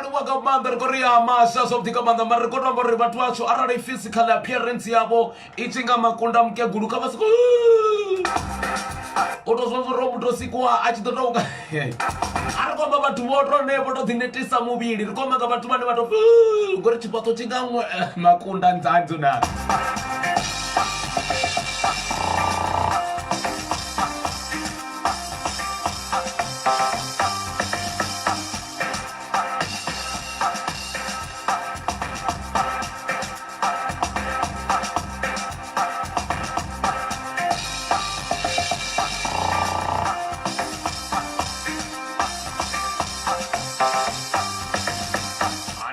Livhuwa nga maanḓa ri khou ri ya masha zwavhuḓi nga maanḓa mara ri khou to amba uri vhathu vhashu arali physical appearance yavho i tshi nga makunda mukegulu kha vha soko u to zwa uri muthu o sikiwa a tshi ḓo tou a ri khou amba vhathu vho to ne vho to ḓi netisa muvhili ri khou amba nga vhathu vhane vha to ngori tshifhaṱo tshi nga makunda nzanzu na.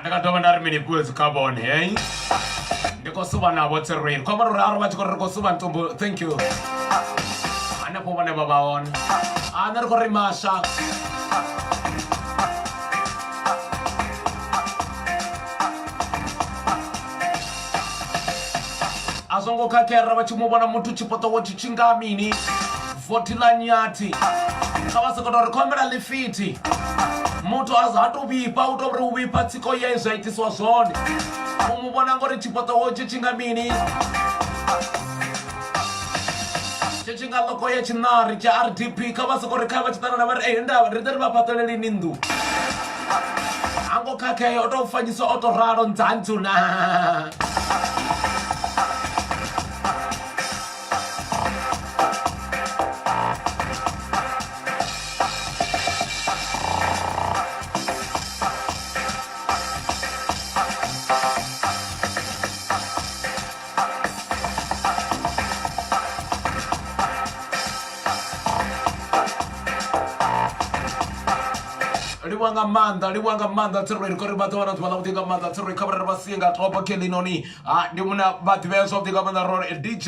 Ndi nga dovha nda ri mini fhedzi kha vhone hei ndi khou suvha navho tsirwini khou amba uri arali vha tshi khou ri khou suvha ntumbu thank you hanefho vhone vha vha hone a nṋe ri khou ri masha. A zwo ngo khakhea ra vha tshi mu vhona muthu tshipoto wo tshi tshi nga mini vothi ḽa nyathi kha vha sokou tou ri khombela ḽifithi muthu a ha tou vhifha u tou ri u vhifha tsiko ye zwa itiswa zwone u mu vhona ngori tshipoto wo tshi tshi nga mini tshi tshi nga ḽoko ya tshiṋari tsha RDP kha vha sokou ri kha vha tshi ṱangana vha ri ee ndavha ri ḓe ri vha fhaṱele lini nnḓu ha ngo khakhea o tou fanyiswa o tou ralo nzantsu na. Livhuwa nga maanḓa livhuwa nga maanḓa tsiroi ri khou ri vha ḓo wana ḓuvha ḽa vhuḓi nga maanḓa tsiroi kha vhare vha sie nga topo kelinoni ndi muna vha ḓivhea zwavhuḓi nga maanḓa rori dj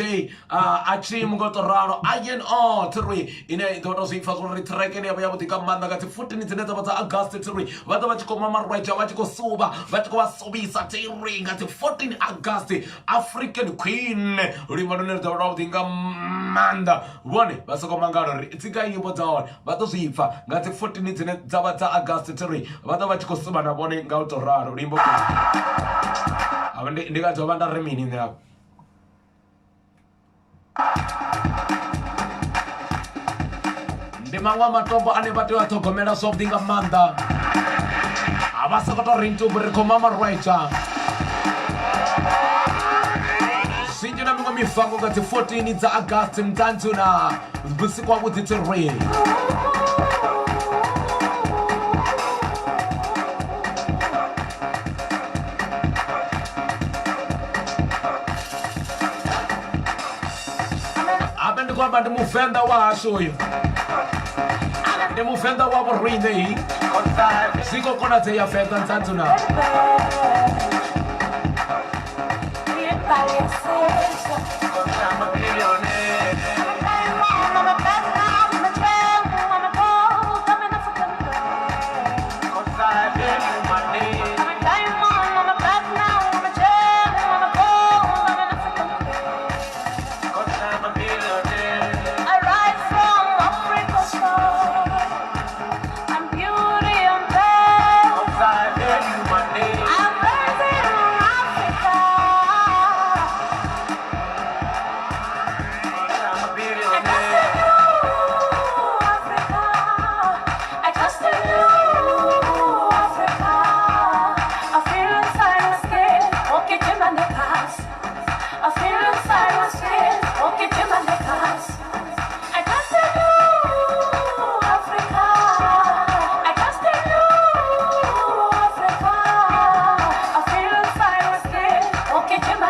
a tshi mu ngo to ralo ino tsiroi ine i ḓo to zwi pfa zwori track ine yavha yavhuḓi nga maanḓa nga dzi 14 dzine dza vha dza august tsiroi vha ḓo vha tshi khou mama rwedzha vha tshi khou suvha vha tshi khou vha suvhisa tsiroi nga dzi 14 august African Queen luimbo lune lu ḓo vha lwavhuḓi nga maanḓa vhone vha soko mangala uri dzi gai nyimbo dza hone vha ḓo zwi pfa nga dzi 14 dzine dza vha dza August uri vha ḓo vha tshi khou suvha na vhone nga u to ralo luimbo ndi nga dovha nda ri mini nṋe afho. Ndi maṅwe a matombo ane vha tea u a ṱhogomela zwavhuḓi nga maanḓa a vha sokou tou ri ntumbu ri khou mama rwetsha zwinzhi na miṅwe mifango nga dzi 14 dza August mutantsu na vhusiku ha vhuḓi tsirwini. Habe ndi khou amba ndi muvenḓa wa hashu uyu ndi muvenḓa wa vhoriṋe hi zwi khou konadzea venḓa nzanzu na.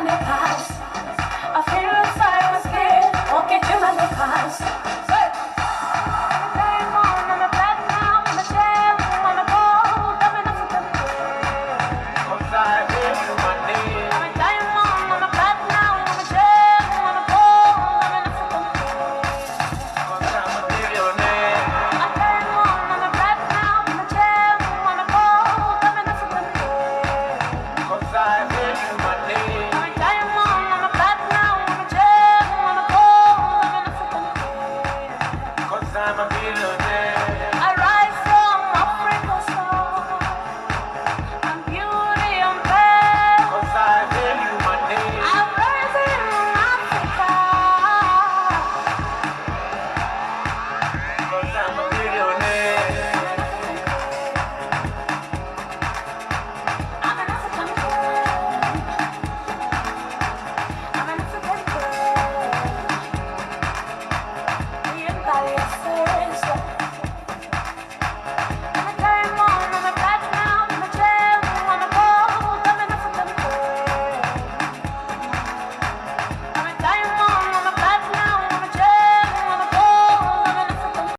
Tame.